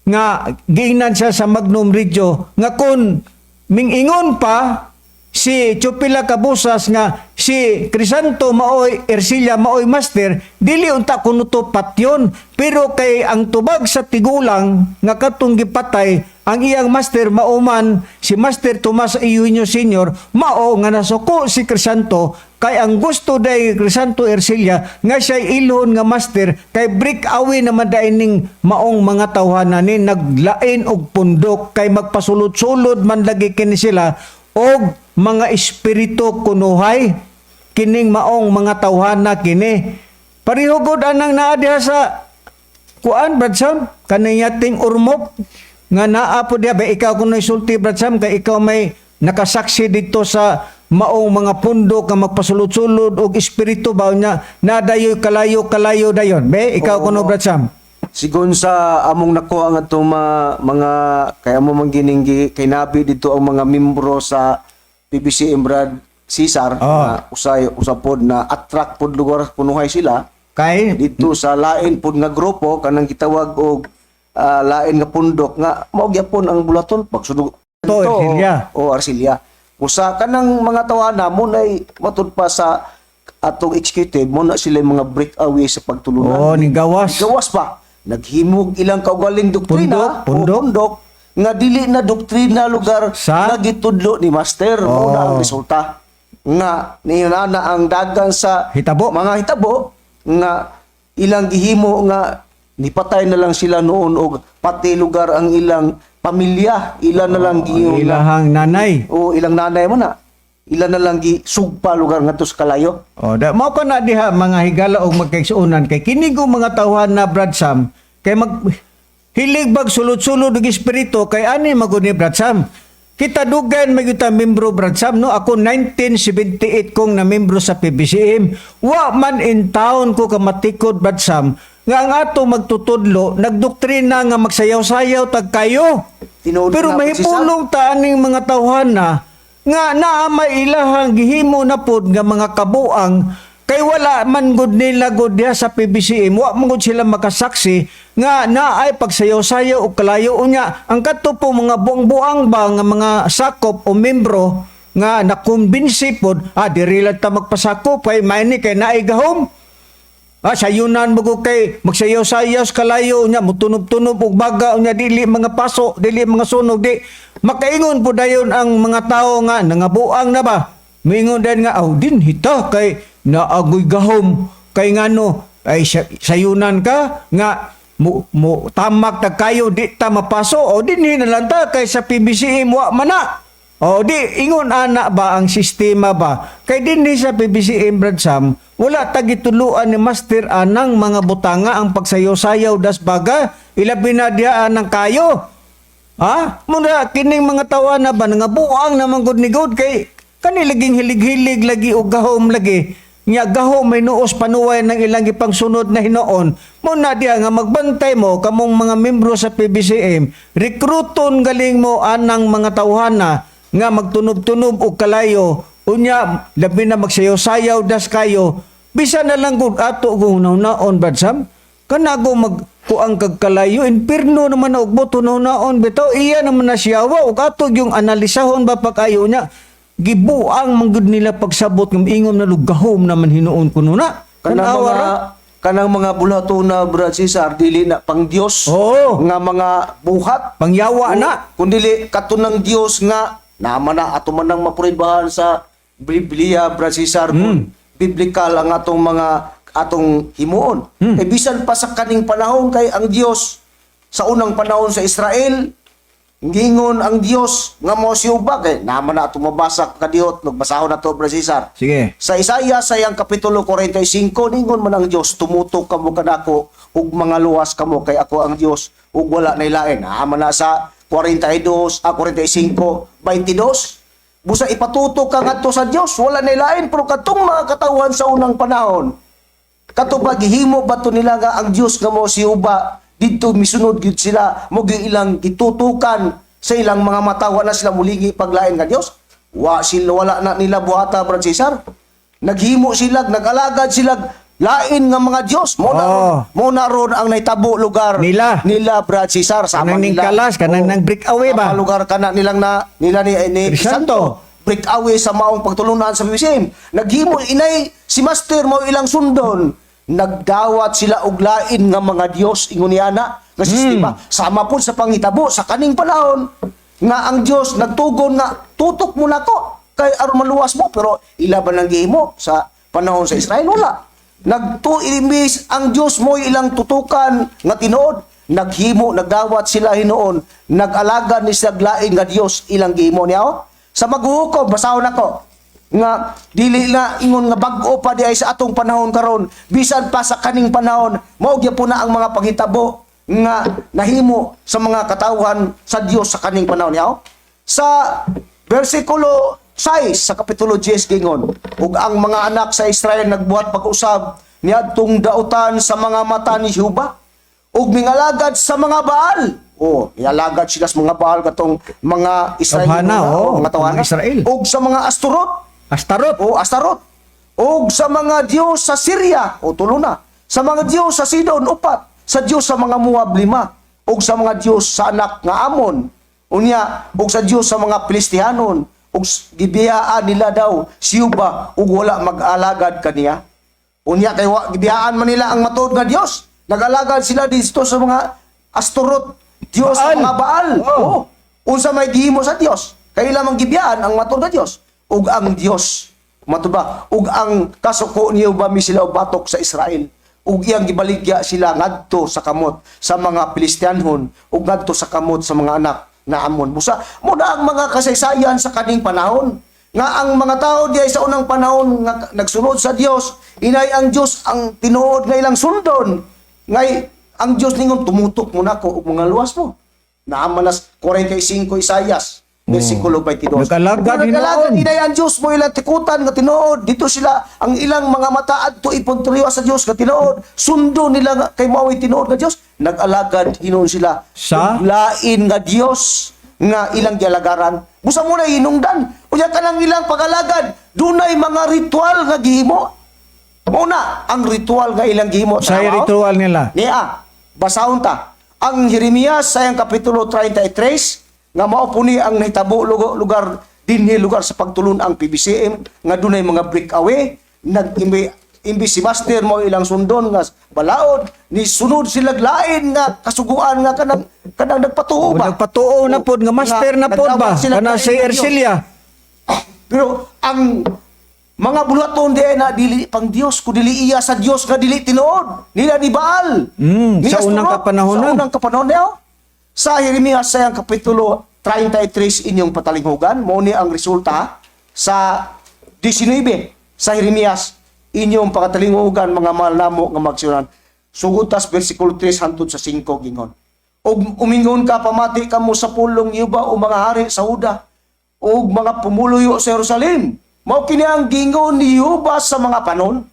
S3: nga giingnan siya sa Magnum Radio nga kung mingingon pa si Chupila Cabusas nga si Crisanto maoy Ercilia maoy master, dili unta kuno to patyon. Pero kay ang tubag sa tigulang nga katong gipatay, ang iyang master mauman si Master Tomas Eugenio Senior, mao nga nasuko si Crisanto kay ang gusto day Crisanto Ercilia nga siya ilhon nga master kay break away naman dai ning maong mga tawhana ni naglain og pundok kay magpasulod-sulod man lagi kini sila og mga espiritu kunuhay kining maong mga tawhana kini. Pareho gud anang naa diha sa kuan, Brad Sam, kaning yating Ormoc nga naa po diha ba. Ikaw kuno isulti, Brad Sam, kay ikaw may nakasaksi dito sa maong mga pundok nga magpasulod-sulod og espiritu ba niya nadayoy kalayo kalayo dayon be. Ikaw kuno, Brad Sam.
S2: Sigon sa among nakuha nga itong mga kaya mo man gining kay nabi dito ang mga membro sa PBC Brad Cesar na usay usapod na attract pod lugar punuhay sila
S3: kay
S2: dito sa lain pod nga grupo kanang gitawag og lain nga pundok nga mao gyapon ang bulaton pagsunog.
S3: To, Arcilia.
S2: O Arcilia. Usa kanang mga tawana mo nay matud pa sa atong executive mo na sila yung mga breakaway sa pagtulunan.
S3: Oh, ni gawas.
S2: Gawas pa. Naghimog ilang kaugaling doktrina,
S3: Pundok, pundok.
S2: o pundok nga dili na doktrina lugar
S3: Sa?
S2: nga gitudlo ni master. Mao na ang
S3: Oh.
S2: resulta nga niunana ang dagan sa
S3: Hitabo.
S2: mga hitabo nga ilang gihimo nga nipatay na lang sila noon og pati lugar ang ilang pamilya, ilan na lang
S3: Ang
S2: giyon
S3: ilahang nanay.
S2: o ilang nanay mo na. Ila na lang gi sugpa lugar ngadto sa kalayo.
S3: Oh, da mao ka na diha, mga higala og magkaigsuonan, kay kini ko mga tawhan na, Brad Sam, kay mag hilig bag sulod-sulod og espiritu, kay ani magud ni Brad Sam. Kita dugan magyud ta membro, Brad Sam, no? Ako, 1978 kong na membro sa PBCM. Wa man in town ko kamatikod, Brad Sam, nga ang ato magtutudlo nagdoktrina nga magsayaw-sayaw tag kayo.
S2: Tinuod
S3: Pero
S2: na po si Sam.
S3: mahipulong ta aning mga tawhan na nga naa may ilahang gihimo na pod nga mga kabuang, kay wala man gud nila gud diha sa PBCM, wa man gud sila makasaksi nga naay pagsayaw-sayaw o kalayo. Unya ang kadto po mga buang-buang ba nga mga sakop o membro nga nakumbinsi pod, ah, diri lang ta magpasakop kay may ni kay naay gahom. Ah, sayunan mo ko kay magsayaw-sayaw sa kalayo nya, mutunob-tunob og baga, unya dili mga paso, dili mga sunog, di makaingon po dayon ang mga tao nga nangabuang na ba. Moingon dayon nga, aw, din hita kay naagoy gahom, kay ngano ay sayunan ka nga mo, mo tamak ta kayo, di ta mapaso, o dinhi na lang ta kay sa PBCM wa man na. O di ingon ana ba ang sistema ba? Kay dinhi sa PBCM, Brad Sam, wala ta gituluan ni Master anang mga butanga, ang pagsayaw-sayaw das baga, ilabi na diha anang kayo. Ha? Muna kining mga tawa na ba nga buang naman gud ni God, kay kani laging hilig-hilig lagi og gahom lagi. Nya gahom may nuos panuway ng ilang gipangsunod na hinoon. Muna diha nga magbantay mo kamong mga membro sa PBCM, rekruton galing mo anang mga tawhana nga magtunob-tunob og kalayo. Unya labi na magsayaw-sayaw das kayo. Bisa na lang gud ato kung naon, Brad Sam. Kanago mag kuang kag kalayo, impirno naman na og boto, naon bitaw iya naman na siyawa, ug ato yung analisahon ba pag-ayo niya, gibuang man gud nila pagsabot ng ingon na lugahom naman hinuon kuno na.
S2: Kanang
S3: Tan-awa
S2: mga
S3: ra.
S2: Kanang mga bulato na, Brad Cesar, dili na pang Dios nga mga buhat.
S3: Pangyawa na.
S2: Kung dili katunang Dios nga naman na ato man nang mapruibahan sa Biblia, Brad Cesar, kung biblical ang atong mga atong himuon. Eh bisan pa sa kaning panahon, kay ang Dios sa unang panahon sa Israel, ngingon ang Dios nga mo siuba, kay naman na atong mabasa kadihot, magbasahon na to, Brad Cesar.
S3: Sige.
S2: Sa Isaiah sa iyang kapitulo 45, ningon man ang Dios, "Tumutok kamo kanako ug mga luwas kamo, kay ako ang Dios ug wala nay lain." Naa man na sa 42, ah, 45, 22. Busa ipatutok ka ngadto sa Dios, wala nay lain, pero katong mga katawhan sa unang panahon, kato ba gihimo ba to nila nga ang Dios nga mo si Uba didto misunod gyud sila, mo gyud ilang gitutukan sa ilang mga mata, wala sila mulingi paglain nga Dios? Wa sila, wala na nila buhata, Brad Cesar. Naghimo sila, nag-alagad sila lain nga mga Dios. Mo na ron, mo na ron ang nahitabo lugar
S3: Nila.
S2: Nila, Brad Cesar, sama
S3: Kanang ning
S2: nila.
S3: kalas, kanang
S2: Oo.
S3: nang breakaway ba?
S2: Sama lugar kana nilang na nila ni
S3: Crisanto.
S2: Crisanto breakaway sa maong pagtulunan sa PBCM. Naghimo inay si Master mo ilang sundon. Nagdawat sila og lain nga mga Dios, ingon niya na nga sistema. Sama pud sa pangitabo sa kaning panahon nga ang Dios nagtugon nga tutok mo nako kay aron maluwas mo, pero ila ba nang gihimo sa panahon sa Israel? Wala. Nagtuimis ang Dios mo ilang tutukan nga tinuod. Naghimo, nagdawat sila hinuon, nag-alagad ni sila lain nga Dios ilang gihimo niya. Oh. Sa maghuhukom, basahon ako nga dili na ingon nga bag-o pa di ay sa atong panahon karon, bisan pa sa kaning panahon mao gyapon na ang mga panghitabo nga nahimo sa mga katawhan sa Dios sa kaning panahon niya. Oh. Sa versikulo 6 sa kapitulo 10, gingon, "Ug ang mga anak sa Israel nagbuhat pag-usab niadtong dautan sa mga mata ni Jehova ug mingalagad sa mga Baal." Oh, mialagad sila sa mga Baal katong mga Israel,
S3: Tawhana, oh,
S2: mga tawhana.
S3: mga Israel.
S2: Ug sa mga Astorot.
S3: Astarot.
S2: O Astarot. Ug sa mga Dios sa Syria, o tulo na. Sa mga Dios sa Sidon, upat. Sa Dios sa mga Moab, lima. Ug sa mga Dios sa anak nga Amon. Unya, ug sa Dios sa mga Filistihanon, ug gibiyaan nila daw si Juba ug wala mag-alagad kaniya. Unya kay wa gibiyaan man nila ang matuod nga Dios. Nag-alagad sila dito sa mga Astorot, Dios sa
S3: Baal.
S2: mga Baal.
S3: Oh.
S2: Oo. Unsa may gihimo sa Dios? Kay lamang gibiyaan ang matuod nga Dios ug ang Dios matud ba, ug ang kasuko niyo ba sila og batok sa Israel, ug iyang gibaligya sila ngadto sa kamot sa mga Filistianhon ug ngadto sa kamot sa mga anak na Amon. Busa mo na ang mga kasaysayan sa kaning panahon. Nga ang mga tao diay sa unang panahon nga nagsunod sa Dios, inay ang Dios ang tinuod nga ilang sundon. Ngay ang Dios ningon, "Tumutok mo nako ug mga luwas mo." Naamalas 45 Isayas versikulo 22.
S3: Nag-alagad
S2: Kung nag-alagad
S3: hinuon.
S2: inay ang Dios mo ilang tikutan nga tinuod, dito sila ang ilang mga mata adto ipuntriyo sa Dios nga tinuod. Sundo nila nga kay mao'y tinuod nga Dios. Nag-alagad hinuon sila
S3: Sa?
S2: ug lain nga Dios nga ilang gialagaran. Busa mo na hinungdan. Unya kanang ilang pag-alagad, dunay mga ritual nga gihimo. Mao na ang ritual nga ilang gihimo.
S3: Sa
S2: Tanaw?
S3: ritual nila.
S2: Niya, basahon ta. Ang Jeremias sa iyang kapitulo 33 nga mao po ni ang nahitabo lugar dinhi lugar sa pagtulon ang PBCM nga dunay mga breakaway nag imbi si master mo ilang sundon nga balaod ni sunod sila lain nga kasuguan nga kanang kanang nagpatuo ba.
S3: Nagpatuo na pod nga master na pod ba?
S2: Nagdawat sila
S3: Kana
S2: lain
S3: si
S2: nga Dios.
S3: Ercilia.
S2: Pero ang mga buluhaton di ay na dili pang Dios kun dili iya sa Dios nga dili tinuod nila ni Baal. Ni
S3: Sa unang
S2: Astorot,
S3: kapanahonan.
S2: Sa unang kapanahon niya. Sa Jeremias sa iyang kapitulo 33 inyong patalinghugan, mao ni ang resulta sa 19 sa Jeremias inyong pakatalinghugan, mga mahal namo nga magsiunan. Sugod tas versikulo 3 hangtod sa 5, gingon. "Og umingon ka, pamati kamo sa pulong Yuba o mga hari sa Huda ug mga pumuluyo sa Jerusalem. Mao kini ang gingon ni Jehova sa mga panon,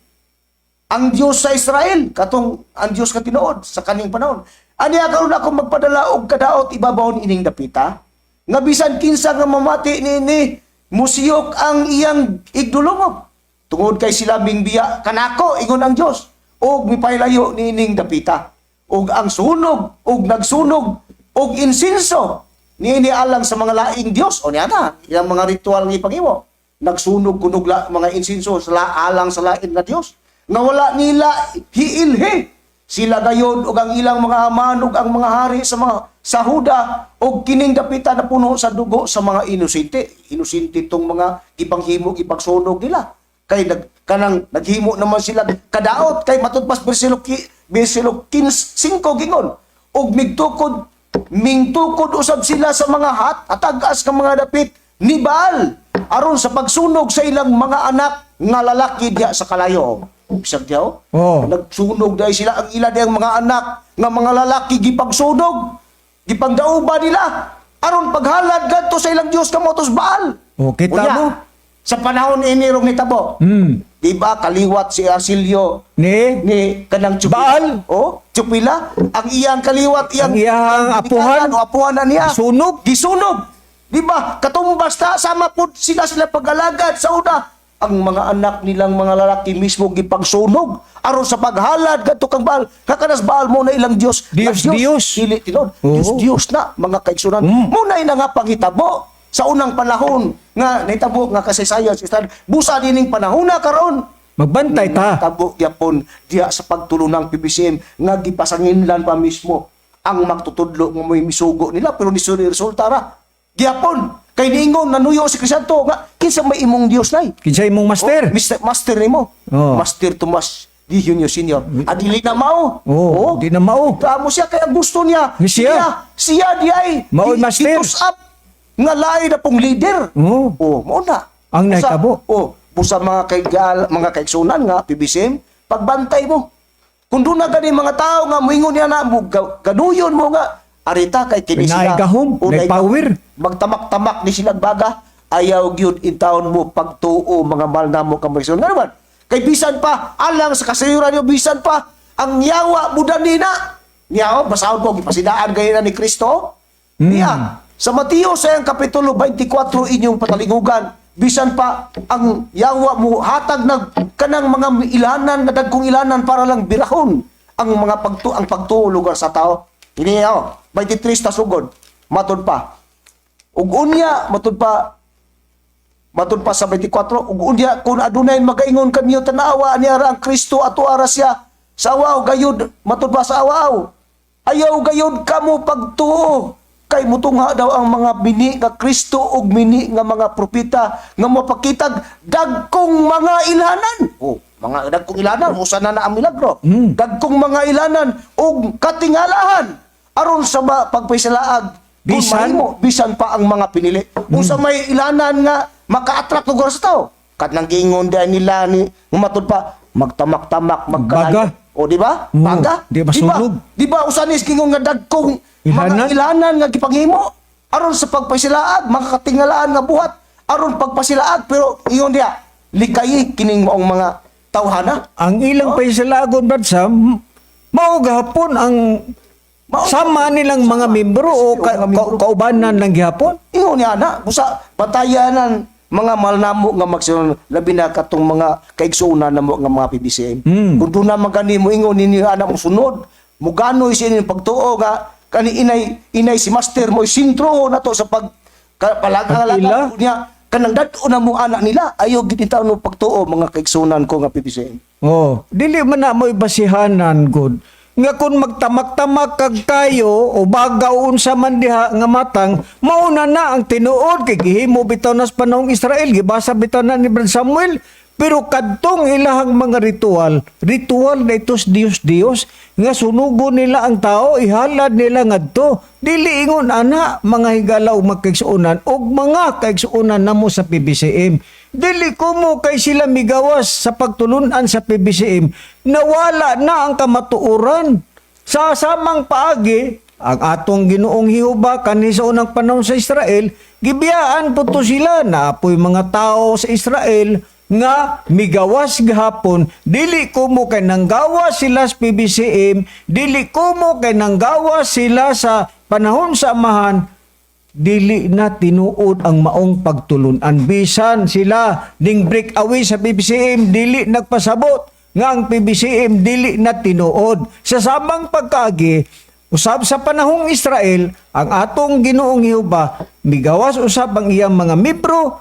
S2: ang Dios sa Israel, katong ang Dios ka tinuod sa kaning panahon. Aniya karon ako magpadala og kadaot ibabaw ining dapita, nga bisan kinsa nga mamati niini musiyok ang iyang igdulungog. Tungod kay sila mingbiya kanako, ingon ang Dios, og mipaylayo niining dapita. Og ang sunog og nagsunog og insinso niini alang sa mga laing Dios." O niya na, ilang mga ritual nga ipangimo. Nagsunog kunog mga insinso sa alang sa lain nga Dios nga wala nila hiilhi. Sila gayod ug ang ilang mga aman ug ang mga hari sa mga sa Huda, og kining dapita na puno sa dugo sa mga inosente. Inosente tong mga gipanghimo, gipagsunog nila. Kay kanang naghimo naman sila kadaot kay matud pas versikulo 5 gingon, "Og mingtukod usab sila sa mga hatagas nga mga dapit ni Baal aron sa pagsunog sa ilang mga anak nga lalaki diya sa kalayo." Bisag diya, oh.
S3: Oh.
S2: Nagsunog dahil sila ang ila diyang mga anak nga mga lalaki, gipagsunog. Gipagdauba nila aron paghalad gadto sa ilang Dios kamotos Baal.
S3: Oh, kita
S2: Unya,
S3: mo.
S2: sa panahon ini rong nitabo. Di ba kaliwat si Arsilio
S3: Ni
S2: ni kanang Chupila.
S3: Baal.
S2: Oh, Chupila, ang iyang kaliwat iyang
S3: Ang iyang apuhan.
S2: O apuhan na niya.
S3: Gisunog.
S2: Gisunog. Di ba? Katumbas ta sama pud sila sila pag-alagad sa una. Ang mga anak nilang mga lalaki mismo gipagsunog aron sa paghalad kadto kang Baal. Kakanas Baal mo na ilang Dios.
S3: Dios,
S2: Nga
S3: Dios.
S2: Dili tinuod.
S3: Oo.
S2: Dios Dios na, mga kaigsunan. Mo na ina nga panghitabo sa unang panahon nga nahitabo nga kasaysayan sa Israel. Busa dining panahon na karon.
S3: Magbantay ta.
S2: Tabo gyapon diya sa pagtulunang PBCM nga gipasanginlan pa mismo ang magtutudlo nga may misugo nila, pero ni resulta ra gyapon kay niingon nanuyo si Crisanto nga, "Kinsa may imong Dios, nay?"
S3: Kinsa imong master?
S2: Oh, Mr. Master nimo.
S3: Oh.
S2: Master Tomas D. Junior Senior. Adili na mao.
S3: Oh, di na mao.
S2: Tamo siya kay ang gusto niya.
S3: Ni siya.
S2: Siya di ay
S3: Mao'y master.
S2: Gitus up nga lain na pong leader.
S3: Oh.
S2: Oh, mao na.
S3: Ang nahitabo.
S2: Oh, busa mga kaigal, mga kaigsunan nga PBCM, pagbantay mo. Kung doon na gani mga tao nga moingon niya na mo ganuyon mo nga arita kay kini
S3: Naay
S2: sila.
S3: gahom,
S2: O,
S3: naay
S2: naay
S3: power.
S2: Magtamak-tamak ni silang baga, ayaw gyud in taon mo pagtuo, mga mahal namo ka mga Nga naman kay bisan pa alang sa kasayuran niyo, bisan pa ang yawa mudan nina niya, oh, basahon ko gipasidaan kayo na ni Kristo niya sa Mateo sa iyang kapitulo 24 inyong patalingugan, bisan pa ang yawa mo hatag nag kanang mga ilanan nga dagkong ilanan para lang birahon ang mga ang pagtuo lugar sa tao. Ini oh, 23 ta sugod, matud pa. Ug unya matud pa sa 24, "Ug unya kung adunay magaingon kanyo, 'Tanawa, niya ra ang Kristo, ato ara siya sa awaw,' gayud matud pa sa awaw, ayaw gayud kamo pagtuo, kay mutungha daw ang mga mini nga Kristo ug mini nga mga propeta nga mapakitag dagkong mga ilhanan." Oh, mga dagkong ilhanan, usa na na ang milagro. Dagkong mga ilanan ug katingalahan aron sa pagpasalaag kung
S3: Bisan?
S2: mahimo bisan pa ang mga pinili. Unsa may ilanan nga
S7: Maka-attract lugar sa tao. Kanang giingon diay nila ni humatod pa magtamak-tamak magkalayo.
S3: Baga.
S7: O di ba?
S3: Oo,
S7: Baga.
S3: di ba sunog?
S7: Di ba usanis kingon nga dagkong
S3: Ilhanan?
S7: mga ilanan nga gipanghimo aron sa pagpasilaag, mga katingalaan nga buhat aron pagpasilaag, pero ingon diya likayi kining maong mga tawhana.
S3: Ang ilang oh. Lagon, Brad Sam, mao gahapon ang
S7: Mao
S3: sama nilang mga membro o
S7: Mga membro.
S3: kaubanan lang gihapon.
S7: Ingon niya na, busa batayanan mga mahal namo nga magsunod, labi na katong mga kaigsuonan namo nga mga PBCM. Kung doon na magani mo ingon ninyo anak mo sunod, muganoy sa inyong pagtuo nga kani inay inay si master mo sintro na to sa pag
S3: Pagpila?
S7: palagalaga niya kanang dad-o na mo anak nila ayo gid taon mo pagtuo mga kaigsuonan ko nga PBCM.
S3: Oh, dili man na mo'y basihanan god. Nga kung magtamak-tamak kag kayo o baga o unsa man diha nga matang, mauna na ang tinuod kay gihimo bitaw nas panahong Israel, gibasa bitaw na ni Brad Samuel. Pero kadtong ilahang mga ritual, ritual na itos Dios Dios nga sunugo nila ang tao, ihalad nila ngadto. Dili ingon ana mga higala ug magkaigsuonan og mga kaigsuonan namo sa PBCM. Dili ko mo kay sila migawas sa pagtulunan sa PBCM, nawala na ang kamatuoran. Sa samang paagi, ang atong Ginoong Jehova kanhi sa unang panahon sa Israel, gibiyaan po to sila na apoy mga tao sa Israel nga migawas gahapon, dili ko mo kay nanggawa sila sa PBCM, dili ko mo kay nanggawa sila sa panahon sa amahan, dili na tinuod ang maong pagtulunan. Bisan sila ning break away sa PBCM, dili nagpasabot nga ang PBCM dili na tinuod. Sa samang pagkaagi, usab sa panahong Israel, ang atong Ginoong Jehova migawas usab ang iyang mga mibro,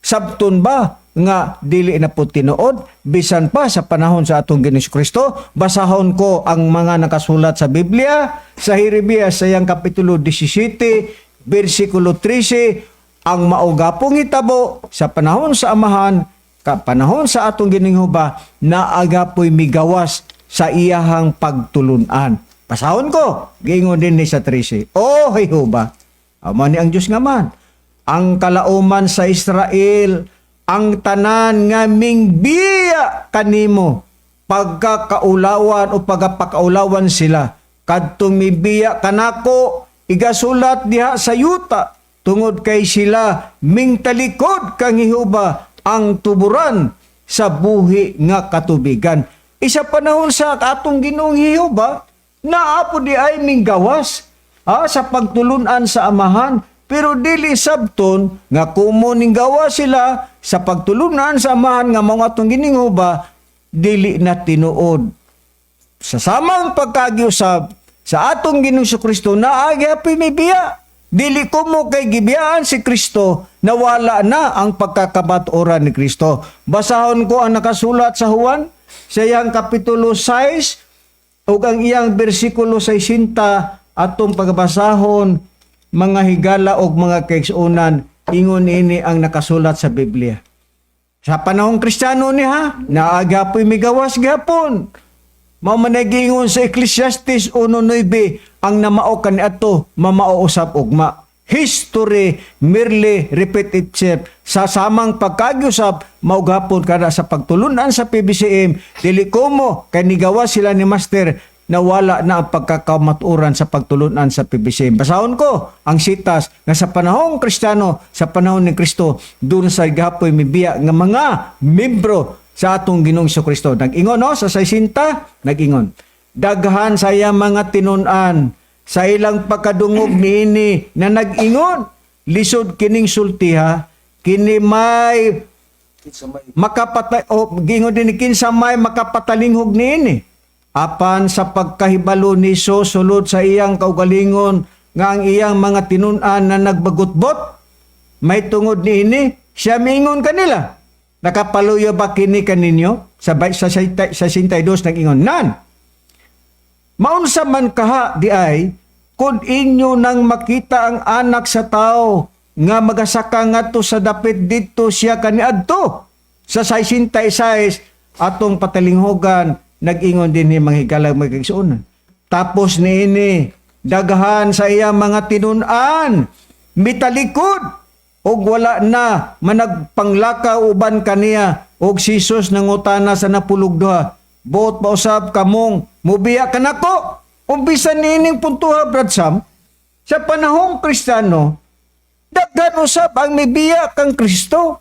S3: sabton ba nga dili na po tinuod bisan pa sa panahon sa atong Ginoong Kristo? Basahon ko ang mga nakasulat sa Biblia sa Jeremias sa iyang kapitulo 17 bersikulo 13, ang maugapong hitabo sa panahon sa amahan ka panahon sa atong Ginoong Jehova naagapoy migawas sa iyahang pagtulunan. Basahon ko, giingon din ni sa 13, "O Jehova, amo ni ang Dios nga man ang kalauman sa Israel, ang tanan nga mingbiya kanimo, pagkakaulawan o pagpakaulawan sila kadtong mibiya kanako, igasulat diha sa yuta, tungod kay sila mingtalikod kang Jehova, ang tuburan sa buhi nga katubigan." Isa panahon sa atong Ginoong Jehova, naapo di ay minggawas sa pagtulunan sa amahan, pero dili sabton nga kumo ning gawa sila sa pagtulunan sa amahan nga mao atong gininguba dili na tinuod. Sa samang pagkagiusab sa atong Ginoong Kristo naagi mibiya. Dili ko mo kay gibiyaan si Kristo, nawala na ang pagkakabaturan ni Kristo. Basahon ko ang nakasulat sa Juan sa iyang kapitulo 6 ug ang iyang bersikulo 60 atong pagbasahon, mga higala og mga kaigsuonan. Ingon ini ang nakasulat sa Biblia. Sa panahong Kristiyano ni ha, naagapoy migawas gihapon. Mao man ay giingon sa Ecclesiastes 1:9, ang namao kaniadto mamao usab ugma. History merely repeat itself. Sa samang pagkagyusab, mao gapon kada sa pagtulunan sa PBCM, dili komo kay nigawa sila ni Master, nawala na ang pagkakamaturan sa pagtulunan sa PBCM. Basahon ko ang sitas nga sa panahong Kristiyano, sa panahon ni Kristo, doon sa gapoy mibiya nga mga membro sa atong Ginoong Kristo. Nag-ingon no, sa 60, nag-ingon. Daghan sa iyang mga tinun-an sa ilang pagkadungog niini na nag-ingon, "Lisod kining sultiha, kini may
S2: Kinsa may
S3: makapatay o," gingon din, "kinsa may makapatalinghog niini?" Apan sa pagkahibalo ni so sulod sa iyang kaugalingon nga ang iyang mga tinun-an na nagbagutbot may tungod niini, siya miingon kanila, "Nakapaluyo ba kini kaninyo?" Sa 62 nag-ingon nan, "Maunsa man kaha di ay kung inyo nang makita ang Anak sa Tao nga magasaka ngadto sa dapit didto siya kaniadto?" Sa 66 atong patalinghugan, nag-ingon din ni mga higalag magigsuonan. Tapos niini, daghan sa iya mga tinun-an mitalikod. Ug wala na managpanglakaw uban kaniya. Ug si Jesus nangutana sa 12, "Buot ba usab kamong mubiya kanako?" Umpisa niining puntuha, Brad Sam, sa panahong Kristiyano, daghan usab ang mibiya kang Kristo.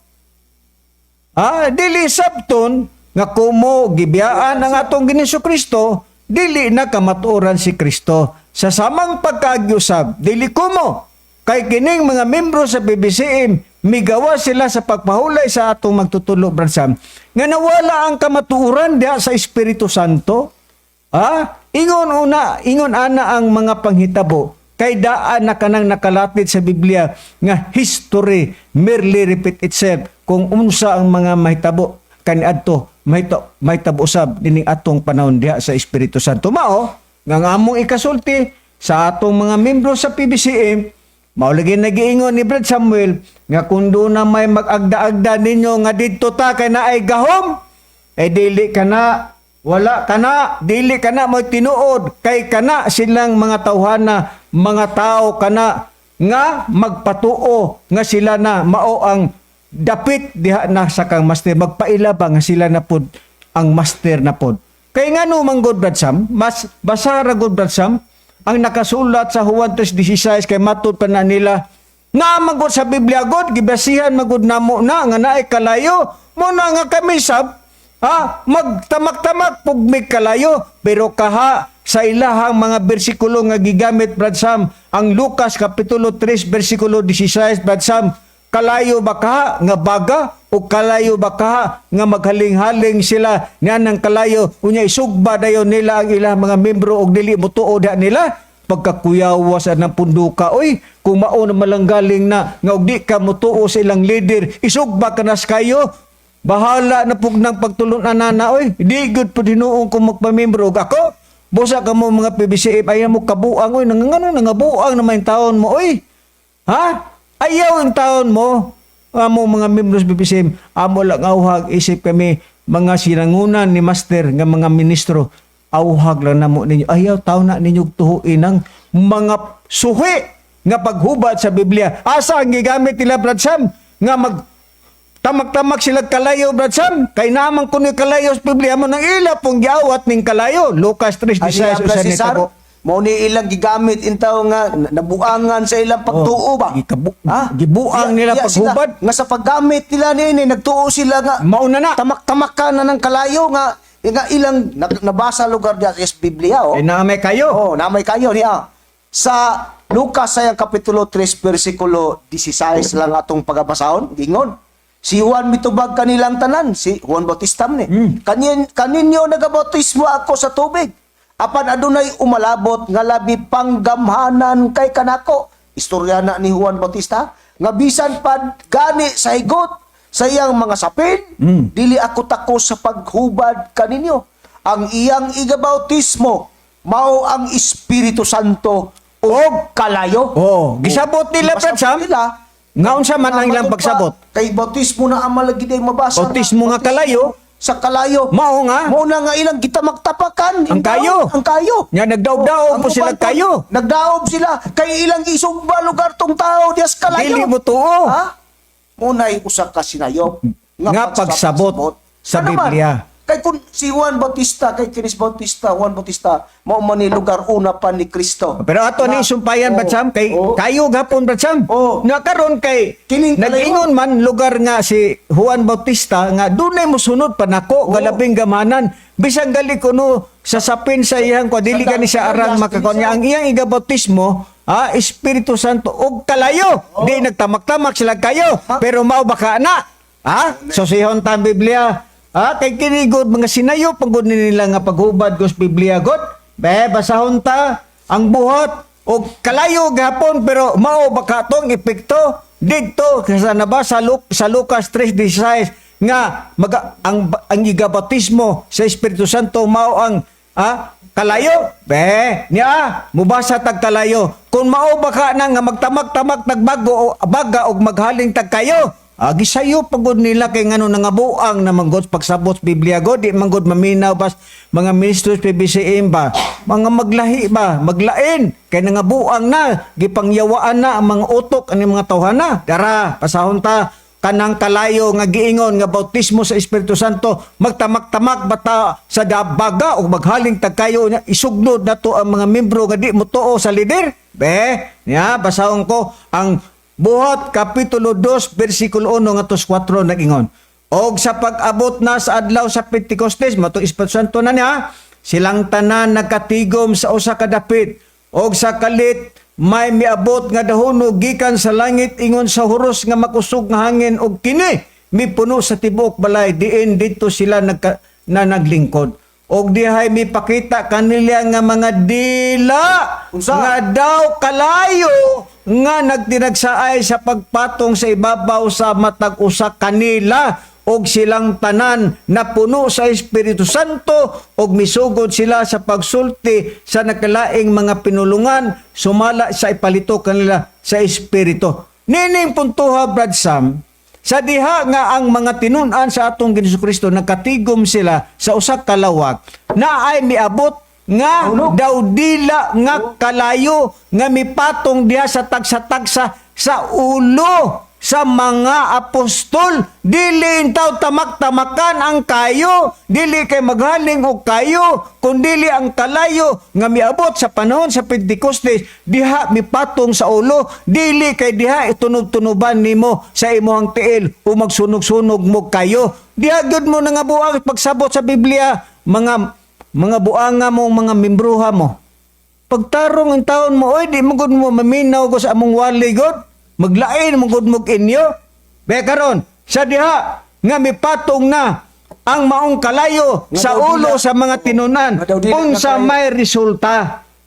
S3: Ah, dili sabton nga kumo gibiyaan ang atong Ginoong Kristo, dili na kamatuoran si Kristo. Sa samang pagkaagyusab, dili kumo kay kining mga membro sa PBCM migawa sila sa pagpahulay sa atong magtutulo, Brad Sam, nga nawala ang kamatuoran diha sa Espiritu Santo. Ah, ingon una, ingon ana ang mga panghitabo kay daan na kanang nakalatit sa Biblia nga history merely repeat itself. Kung unsa ang mga mahitabo kaniadto, mahitabo usab dining atong panahon diha sa Espiritu Santo. Mao nga ang among ikasulti sa atong mga membro sa PBCM, mao lagi nagiingon ni Brad Samuel nga kung doon na may mag-agda-agda ninyo nga didto ta kay naay gahom, eh dili ka na, wala ka na, dili ka na mo tinuod kay kana silang mga tawhana, mga tao kana nga magpatuo nga sila na mao ang dapit diha na sa kang master, magpaila ba nga sila na pod ang master na pod. Kay ngano man god, Brad Sam, mas basa ra god, Brad Sam, ang nakasulat sa Juan 3:16 kay matud pa na nila na magod sa Biblia god, gibasihan magod namo na nga naay kalayo mo na nga kami sab ha, magtamak-tamak pugmig kalayo. Pero kaha sa ilahang mga bersikulo nga gigamit, Brad Sam, ang Lucas kapitulo 3 bersikulo 16, Brad Sam, kalayo ba kaha nga baga o kalayo ba kaha nga maghaling-haling sila niyan ng kalayo, unya isugba dayon nila ang ilang mga membro og dili motuo diha nila? Pagkakuyawa sa ng punduka oy, kung mao na malanggaling na nga og di ka motuo sa ilang leader, isugba ka nas kayo. Bahala na pug ng pagtulunan na oy. Di gud po hinuon kung magpamembro og ako. Busa ka mo mga PBCM, ayaw mo kabuang oy, nangangano nangabuang naman yung taon mo oy. Ha? Ayaw ang taon mo. Amo mga membros PBCM, amo lang auhag isip kami mga sinangunan ni master nga mga ministro. Auhag lang namo ninyo. Ayaw taon na ninyo tuhuin ang mga suhi nga paghubad sa Biblia. Asa ang gigamit nila, Brad Sam, nga mag tamak-tamak sila kalayo, Brad Sam? Kay naman kuno kalayo sa Biblia mo nang ila pong giawat ning kalayo. Lucas 3:16
S7: Ani
S3: usa
S7: Brad
S3: ni
S7: Cesar,
S3: tabo.
S7: mao ni ilang gigamit intaw nga nabuangan sa ilang pagtuo ba?
S3: Gibuang nila
S7: Iya sila,
S3: paghubad.
S7: nga sa paggamit nila niini nagtuo sila nga
S3: Mauna na.
S7: tamak-tamak ka na ng kalayo nga nga ilang nabasa lugar diya sa Biblia oh.
S3: Ay naamay kayo.
S7: Oh, namay kayo niya. Sa Lucas sayang kapitulo 3 bersikulo 16 lang atong pagabasahon, gingon. Si Juan mitubag kanilang tanan, si Juan Bautista man ni. Kaninyo nagabautismo ako sa tubig. Apan adunay umalabot nga labi panggamhanan kay kanako. Istorya na ni Juan Bautista nga bisan pa gani sa higot sa iyang mga sapin, dili ako tako sa paghubad kaninyo. Ang iyang igabautismo mao ang Espiritu Santo ug kalayo.
S3: Oo, gisabot nila, Brad
S7: Gisabot
S3: Sam.
S7: nila.
S3: Nga unsa man ang ilang
S7: Matod pa,
S3: pagsabot?
S7: kay bautismo na ang malagi day mabasa.
S3: Bautismo nga kalayo.
S7: Sa kalayo.
S3: Mao nga.
S7: Mao na nga ilang gitamaktapakan.
S3: Ang kayo.
S7: Ang kayo.
S3: Nya nagdaog-daog
S7: Oh, ang
S3: po sila
S7: uban po,
S3: kayo.
S7: Nagdaob sila kay ilang isugba lugar tong tao dias kalayo.
S3: Dili mo tuo.
S7: Ha? Munay usa ka sinayop
S3: Nga pagsabot sa
S7: Ano man?
S3: Biblia.
S7: Kay kung si Juan Bautista, kay Chris Bautista, Juan Bautista, mao man ni lugar una pa ni Kristo.
S3: Pero ato ni sumpayan,
S7: Oo.
S3: Brad Sam, kay
S7: Oo.
S3: kayo gapon, Brad Sam.
S7: Oo.
S3: Nga karon kay
S7: Kining kalayo.
S3: nag-ingon man lugar nga si Juan Bautista nga dunay mosunod pa nako
S7: Oo.
S3: nga labing gamanan bisan gali kuno sa sapin sa iyang kwa dili
S7: Sa
S3: gani siya arang
S7: dili
S3: makakuan niya ang iyang igabautismo Espiritu Santo og kalayo. Di nagtamak-tamak sila kayo, pero mao ba ka na ha so sihon ta ang Biblia ha kay kini god mga sinayo pagod nila nga paghubad gos Biblia god be basahon ta ang buhat og kalayo gapon, pero mao ba ka tong epekto didto sa nabasa sa Lucas 3:16 nga ang igabautismo sa Espiritu Santo mao ang kalayo? Be niya mubasa tag kalayo. Kung mao ba ka na nga magtamak-tamak tagbago o baga og maghaling tag kayo. Ah, gisayo pagod nila kay ngano nangabuang na manggod pagsabot sa Biblia god, di manggod maminaw bas mga ministros PBCM ba, mga maglahi ba, maglain kay nangabuang na, gipangyawaan na ang mga utok ani mga tawhana. Dara, pasahon ta kanang kalayo nga giingon nga bautismo sa Espiritu Santo, magtamak-tamak bata sa dabaga o maghaling tagkayo niya, isugnod na to ang mga membro nga di motuo sa lider. Be, niya basahon ko ang Buhat Kapitulo 2 versikulo 1 ngadto sa 4, nag-ingon. Og sa pag-abot na sa adlaw sa Pentecostes, mato Espiritu Santo na niya, silang tanan nagkatigom sa usa ka dapit. Og sa kalit may miabot nga dahunog gikan sa langit ingon sa huros nga makusog nga hangin, og kini mipuno sa tibuok balay diin didto sila na naglingkod. Og dihay mipakita kanila nga mga dila
S7: Unsa?
S3: nga daw kalayo nga nagtinagsaay sa pagpatong sa ibabaw sa matag usa kanila, og silang tanan napuno sa Espiritu Santo og misugod sila sa pagsulti sa nakalaing mga pinulungan sumala sa ipalito kanila sa Espiritu. Nining puntuha, Brad Sam, sa diha nga ang mga tinun-an sa atong Ginoong Kristo nagkatigom sila sa usa ka lawak na ay miabot nga daw dila nga kalayo nga mipatong diha sa tagsa-tagsa sa ulo sa mga apostol. Dili intaw tamak-tamakan ang kayo, dili kay maghaling og kayo, kundili ang kalayo nga miabot sa panahon sa Pentecostes diha mipatong sa ulo. Dili kay diha itunob-tunoban nimo sa imong tiil o magsunog-sunog mo kayo. Diha gyud mo nangabuang pagsabot sa Biblia, mga buanga mo, mga membruha mo. Pagtarong ang taon mo, oy, di mo gud mo maminaw ko sa among wali god. Maglain mo gud mo inyo. Be karon, sa diha nga mipatong na ang maong kalayo
S7: Nga
S3: sa
S7: daw
S3: ulo
S7: dila.
S3: sa mga tinunan.
S7: Nga daw dila
S3: Unsa
S7: nga kayo.
S3: may resulta?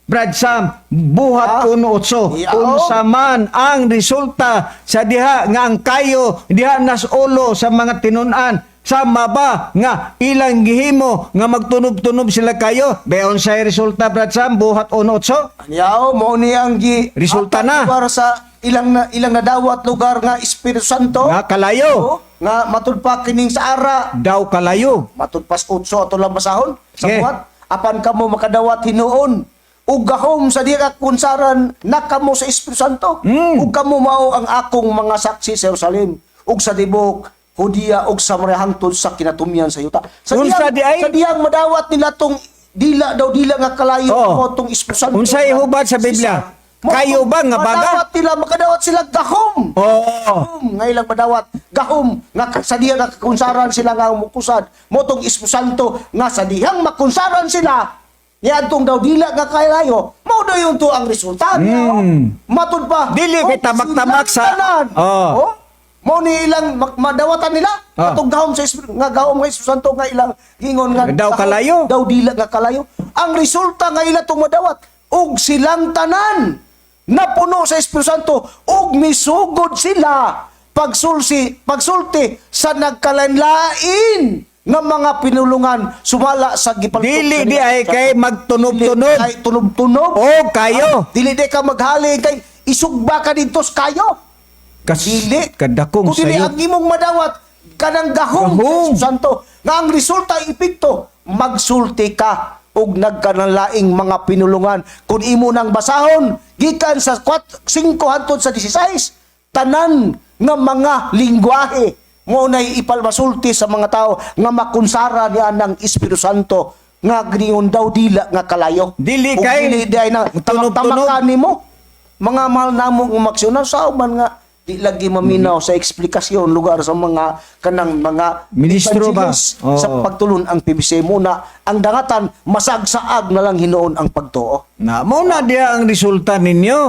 S3: Brad Sam, Buhat 1:8.
S7: Yeah.
S3: Unsa man ang resulta sa diha nga ang kayo diha nas ulo sa mga tinunan? Sama ba nga ilang gihimo nga magtunob-tunob sila kayo? Be, unsay resulta, Brad Sam? Buhat 1:8.
S7: Anyaw, mao ni ang gi
S3: Resulta
S7: atag
S3: na.
S7: lugar sa ilang na, ilang nadawat lugar nga Espiritu Santo.
S3: Nga kalayo.
S7: Oo, nga matud pa kining sa ara.
S3: Daw kalayo.
S7: Matud pas 8 ato lang basahon sa
S3: Okay.
S7: buhat. Apan kamo makadawat hinuon ug gahom sa diha ka kunsaran na kamo sa Espiritu Santo. Ug kamo mao ang akong mga saksi sa Jerusalem ug sa tibuok Judea ug Samaria hangtod sa kinatumyan sa yuta. Sa
S3: Unsa
S7: diyang,
S3: di ay?
S7: sa diyang madawat nila tong dila daw dila nga kalayo
S3: Oo.
S7: mo tong Espiritu Santo.
S3: Unsay hubad sa Biblia? Kayo ba nga baga?
S7: Madawat nila, makadawat sila gahom.
S3: Oo.
S7: Gahom nga ilang madawat, gahom nga sa diha nga kakunsaran sila nga mukusad motong Espiritu Santo nga sa dihang makunsaran sila niadtong daw dila nga kalayo, mao daw yung to ang resulta niya. Matud pa
S3: Dili kay
S7: oh,
S3: tamak-tamak
S7: silang tanan.
S3: Oo.
S7: Oh, mao ni ilang madawatan nila atong gahom sa Espiritu nga gahom nga Espiritu Santo nga ilang gingon nga
S3: Daw
S7: gahom,
S3: kalayo.
S7: daw dila nga kalayo. Ang resulta nga ila tong madawat, og silang tanan napuno sa Espiritu Santo ug misugod sila pagsulti sa nagkalainlain nga mga pinulungan sumala sa gipaltok
S3: Dili
S7: sa
S3: di
S7: nila.
S3: ay kay magtunob-tunob.
S7: Dili kay tunob-tunob.
S3: O kayo.
S7: Dili di ka maghali kay isugba ka dito sa kayo. Dili.
S3: Kadakong
S7: Kung dili
S3: sayo.
S7: ang imong madawat kanang gahom,
S3: Gahom.
S7: sa Espiritu Santo nga ang resulta epekto magsulti ka og nagkanalaing mga pinulungan. Kung imo nang basahon gikan sa 4, 5 hangtod sa 16, tanan nga mga lingwahe mo nay ipalmasulti sa mga tao nga makunsara niya ng Espiritu Santo nga gringon daw dila nga kalayo.
S3: Dili
S7: Ug
S3: kay
S7: dili di ay na
S3: tunob-tunob.
S7: tamak-tamakan nimo mga mahal namo nga maksyonan sa uban nga di lagi maminaw sa eksplikasyon lugar sa mga kanang mga
S3: Ministro ba?
S7: evangelist
S3: Oo.
S7: sa pagtulon ang PBC muna ang dangatan masagsaag na lang hinuon ang pagtuo.
S3: Na mo na diha ang resulta ninyo.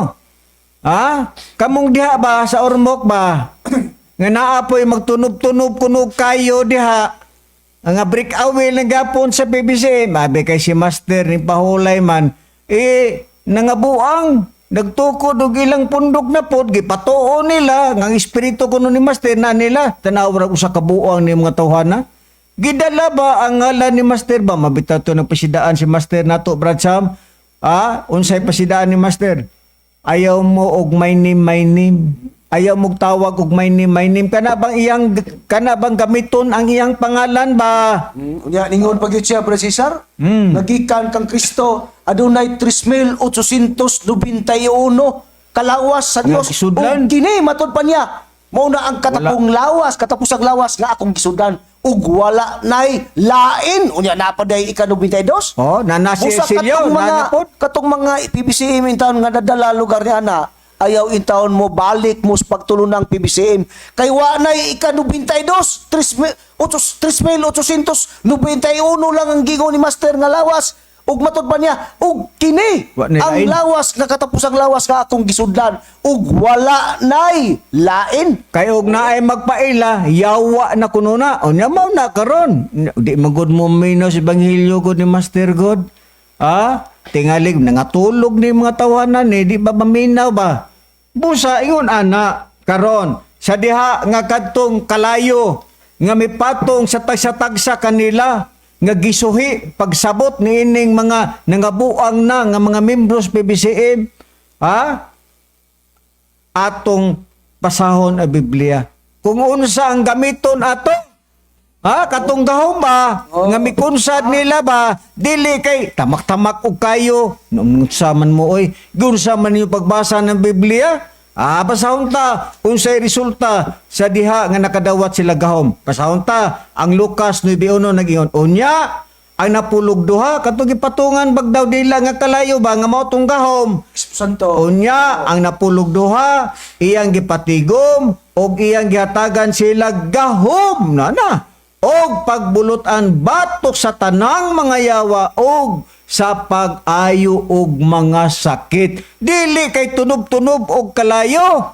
S3: Ha? Kamong diha ba sa Ormoc ba? Nga naapoy magtunob-tunob kuno kayo diha. Ang break away ng gapon sa PBC, mabi kay si Master ni Pahulay man, eh, nangabuang, nagtukod og ilang pundok na pod, gipatuo nila, nga ang espiritu kuno ni Master na nila, tanaw ra usa ka buang ni mga tawhana. Gidala ba ang ngalan ni Master ba? Mabitaw to ng pasidaan si Master nato, Brad Sam. Ah, unsay pasidaan ni Master? Ayaw mo og my name, my name. Ayaw mong tawag og my name, my name. Kana bang gamiton ang iyang pangalan ba?
S2: Unya ningon pa gyud siya, Brad Cesar. Nagikan kang Kristo adunay 3,891 kalawas sa
S3: Nga
S2: Dios.
S3: gisudlan.
S2: Ug kini matud pa niya mao na ang katapong lawas, katapusang lawas nga akong gisudlan ug wala nay lain. Unya naa pa day ika-92.
S3: Oh, nana si
S2: Busa
S3: Silio,
S2: katong mga
S3: nana pod.
S7: Katong mga PBCM in taon nga nadala lugar ni ana, ayaw in taon mo balik mo sa pagtulon ng PBCM kay wa nay ika-92, 3,891 lang ang gigo ni Master nga lawas. Ug matud pa niya ug kini
S3: Wa nay
S7: ang
S3: lain.
S7: lawas nga katapusang lawas nga akong gisudlan ug wala nay lain.
S3: Kay og naay magpaila, yawa na kuno na. Unya mao na karon. Di magud mo minus ebanghelyo gud ni Master God. Ah, tingalig nangatulog ni mga tawanan ni, di ba maminaw ba? Busa ingon ana karon sa diha nga kadtong kalayo nga mipatong sa tagsa-tagsa kanila nga gisuhi pagsabot niining mga nangabuang na nga mga membros PBCM, ha, atong pasahon ang Biblia. Kung unsa ang gamiton ato, ha, katong gahom ba, nga mikunsad nila ba, dili kay tamak-tamak og kayo, unsa man mo oy, gunsa man yung pagbasa ng Biblia? Ah, basahon ta unsay resulta sa diha nga nakadawat sila gahom. Basahon ta ang Lucas 9:1 nag-ingon, unya ang napulog duha katong gipatungan bagdaw dila nga kalayo ba nga mao tong gahom.
S2: Santo.
S3: Unya, ang napulog duha, iyang gipatigom, og iyang gihatagan sila gahom na na. Og pagbulutan batok sa tanang mga yawa og sa pag-ayo og mga sakit. Dili kay tunob-tunob og kalayo.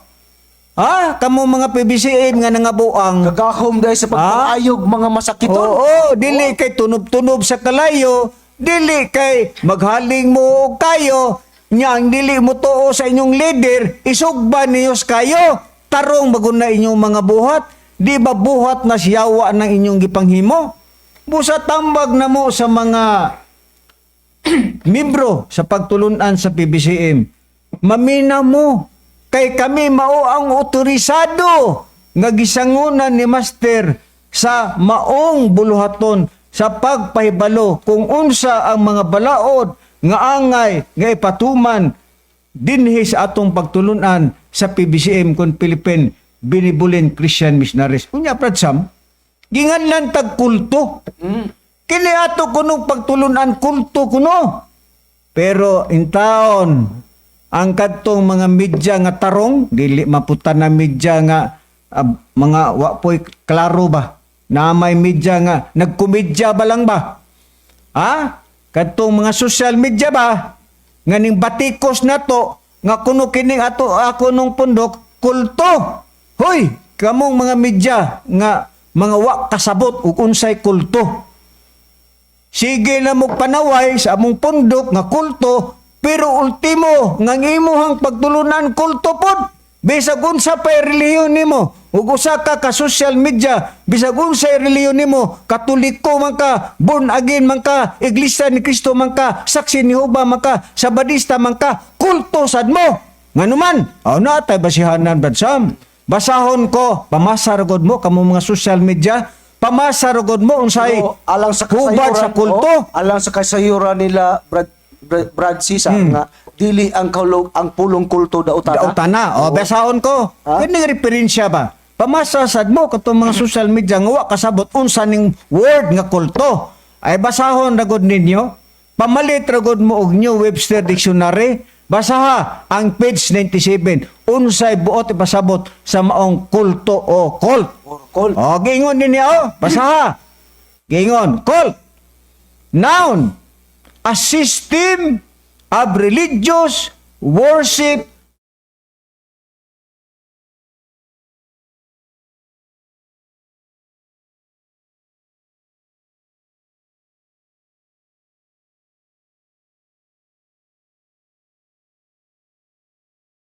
S3: Ha? Kamo mga PBCM nga nangabuang.
S2: Kagahom dahil sa pagpangayog mga masakiton.
S3: Oo, dili kay tunob-tunob sa kalayo, dili kay maghaling mo og kayo, nya ang dili mo tuo sa inyong leader, isugba niyos kayo, tarong bagon na inyong mga buhat, di ba buhat na siyawa ng inyong gipanghimo? Busa tambag na mo sa mga membro sa pagtulunan sa PBCM. Mamina mo kay kami mao ang otorisado nga gisangunan ni Master sa maong buluhaton sa pagpahibalo kung unsa ang mga balaod nga angay nga ipatuman dinhi sa atong pagtulunan sa PBCM kon Philippine Benevolent Christian Missionaries. Unya, Brad Sam, ginganlan tag kulto. Kini ato kunong pagtulunan kulto kuno. Pero intaon ang kadtong mga media nga tarong, dili maputan na media nga mga wa poy klaro ba. Na may media nga nagkomedya ba lang ba? Ha? Kadtong mga social media ba? Nga ning batikos na to nga kuno kining ato ako nung pundok kulto. Hoy, kamong mga media nga mga wa kasabot ug unsay kulto. Sige na mo panaway sa among pundok nga kulto, pero ultimo nga ang imuhang pagtulunan kulto pod. Bisag unsa pa relihiyon nimo, ug usa ka ka social media, bisag unsay relihiyon nimo, Katoliko man ka, born again man ka, Iglesia ni Cristo man ka, Saksi ni Jehova man ka, Sabadista man ka, kulto sad mo. Nganuman, aw na tay basihanan, Brad Sam. Basahon ko, pamasa ra gud mo kamo mga social media, pamasa ra gud mo unsay
S2: Pero alang sa
S3: hubad
S2: kasayuran
S3: sa kulto.
S2: Oh, alang sa kasayuran nila Brad, Brad Cesar nga dili ang kaulog ang pulong kulto daotana.
S3: Daotana. O, basahon ko.
S2: Ha?
S3: Kini referensya ba? Pamasa sad mo katong mga social media nga wa kasabot unsa ning word nga kulto. Ay basahon ra gud ninyo. Pamalit ra gud mo og New Webster Dictionary. Basaha ang page 97. Unsay buot ipasabot sa maong kulto o cult.
S2: Or cult.
S3: O, giingon din niya, oh. Basaha. Giingon, cult. Noun, a system of religious worship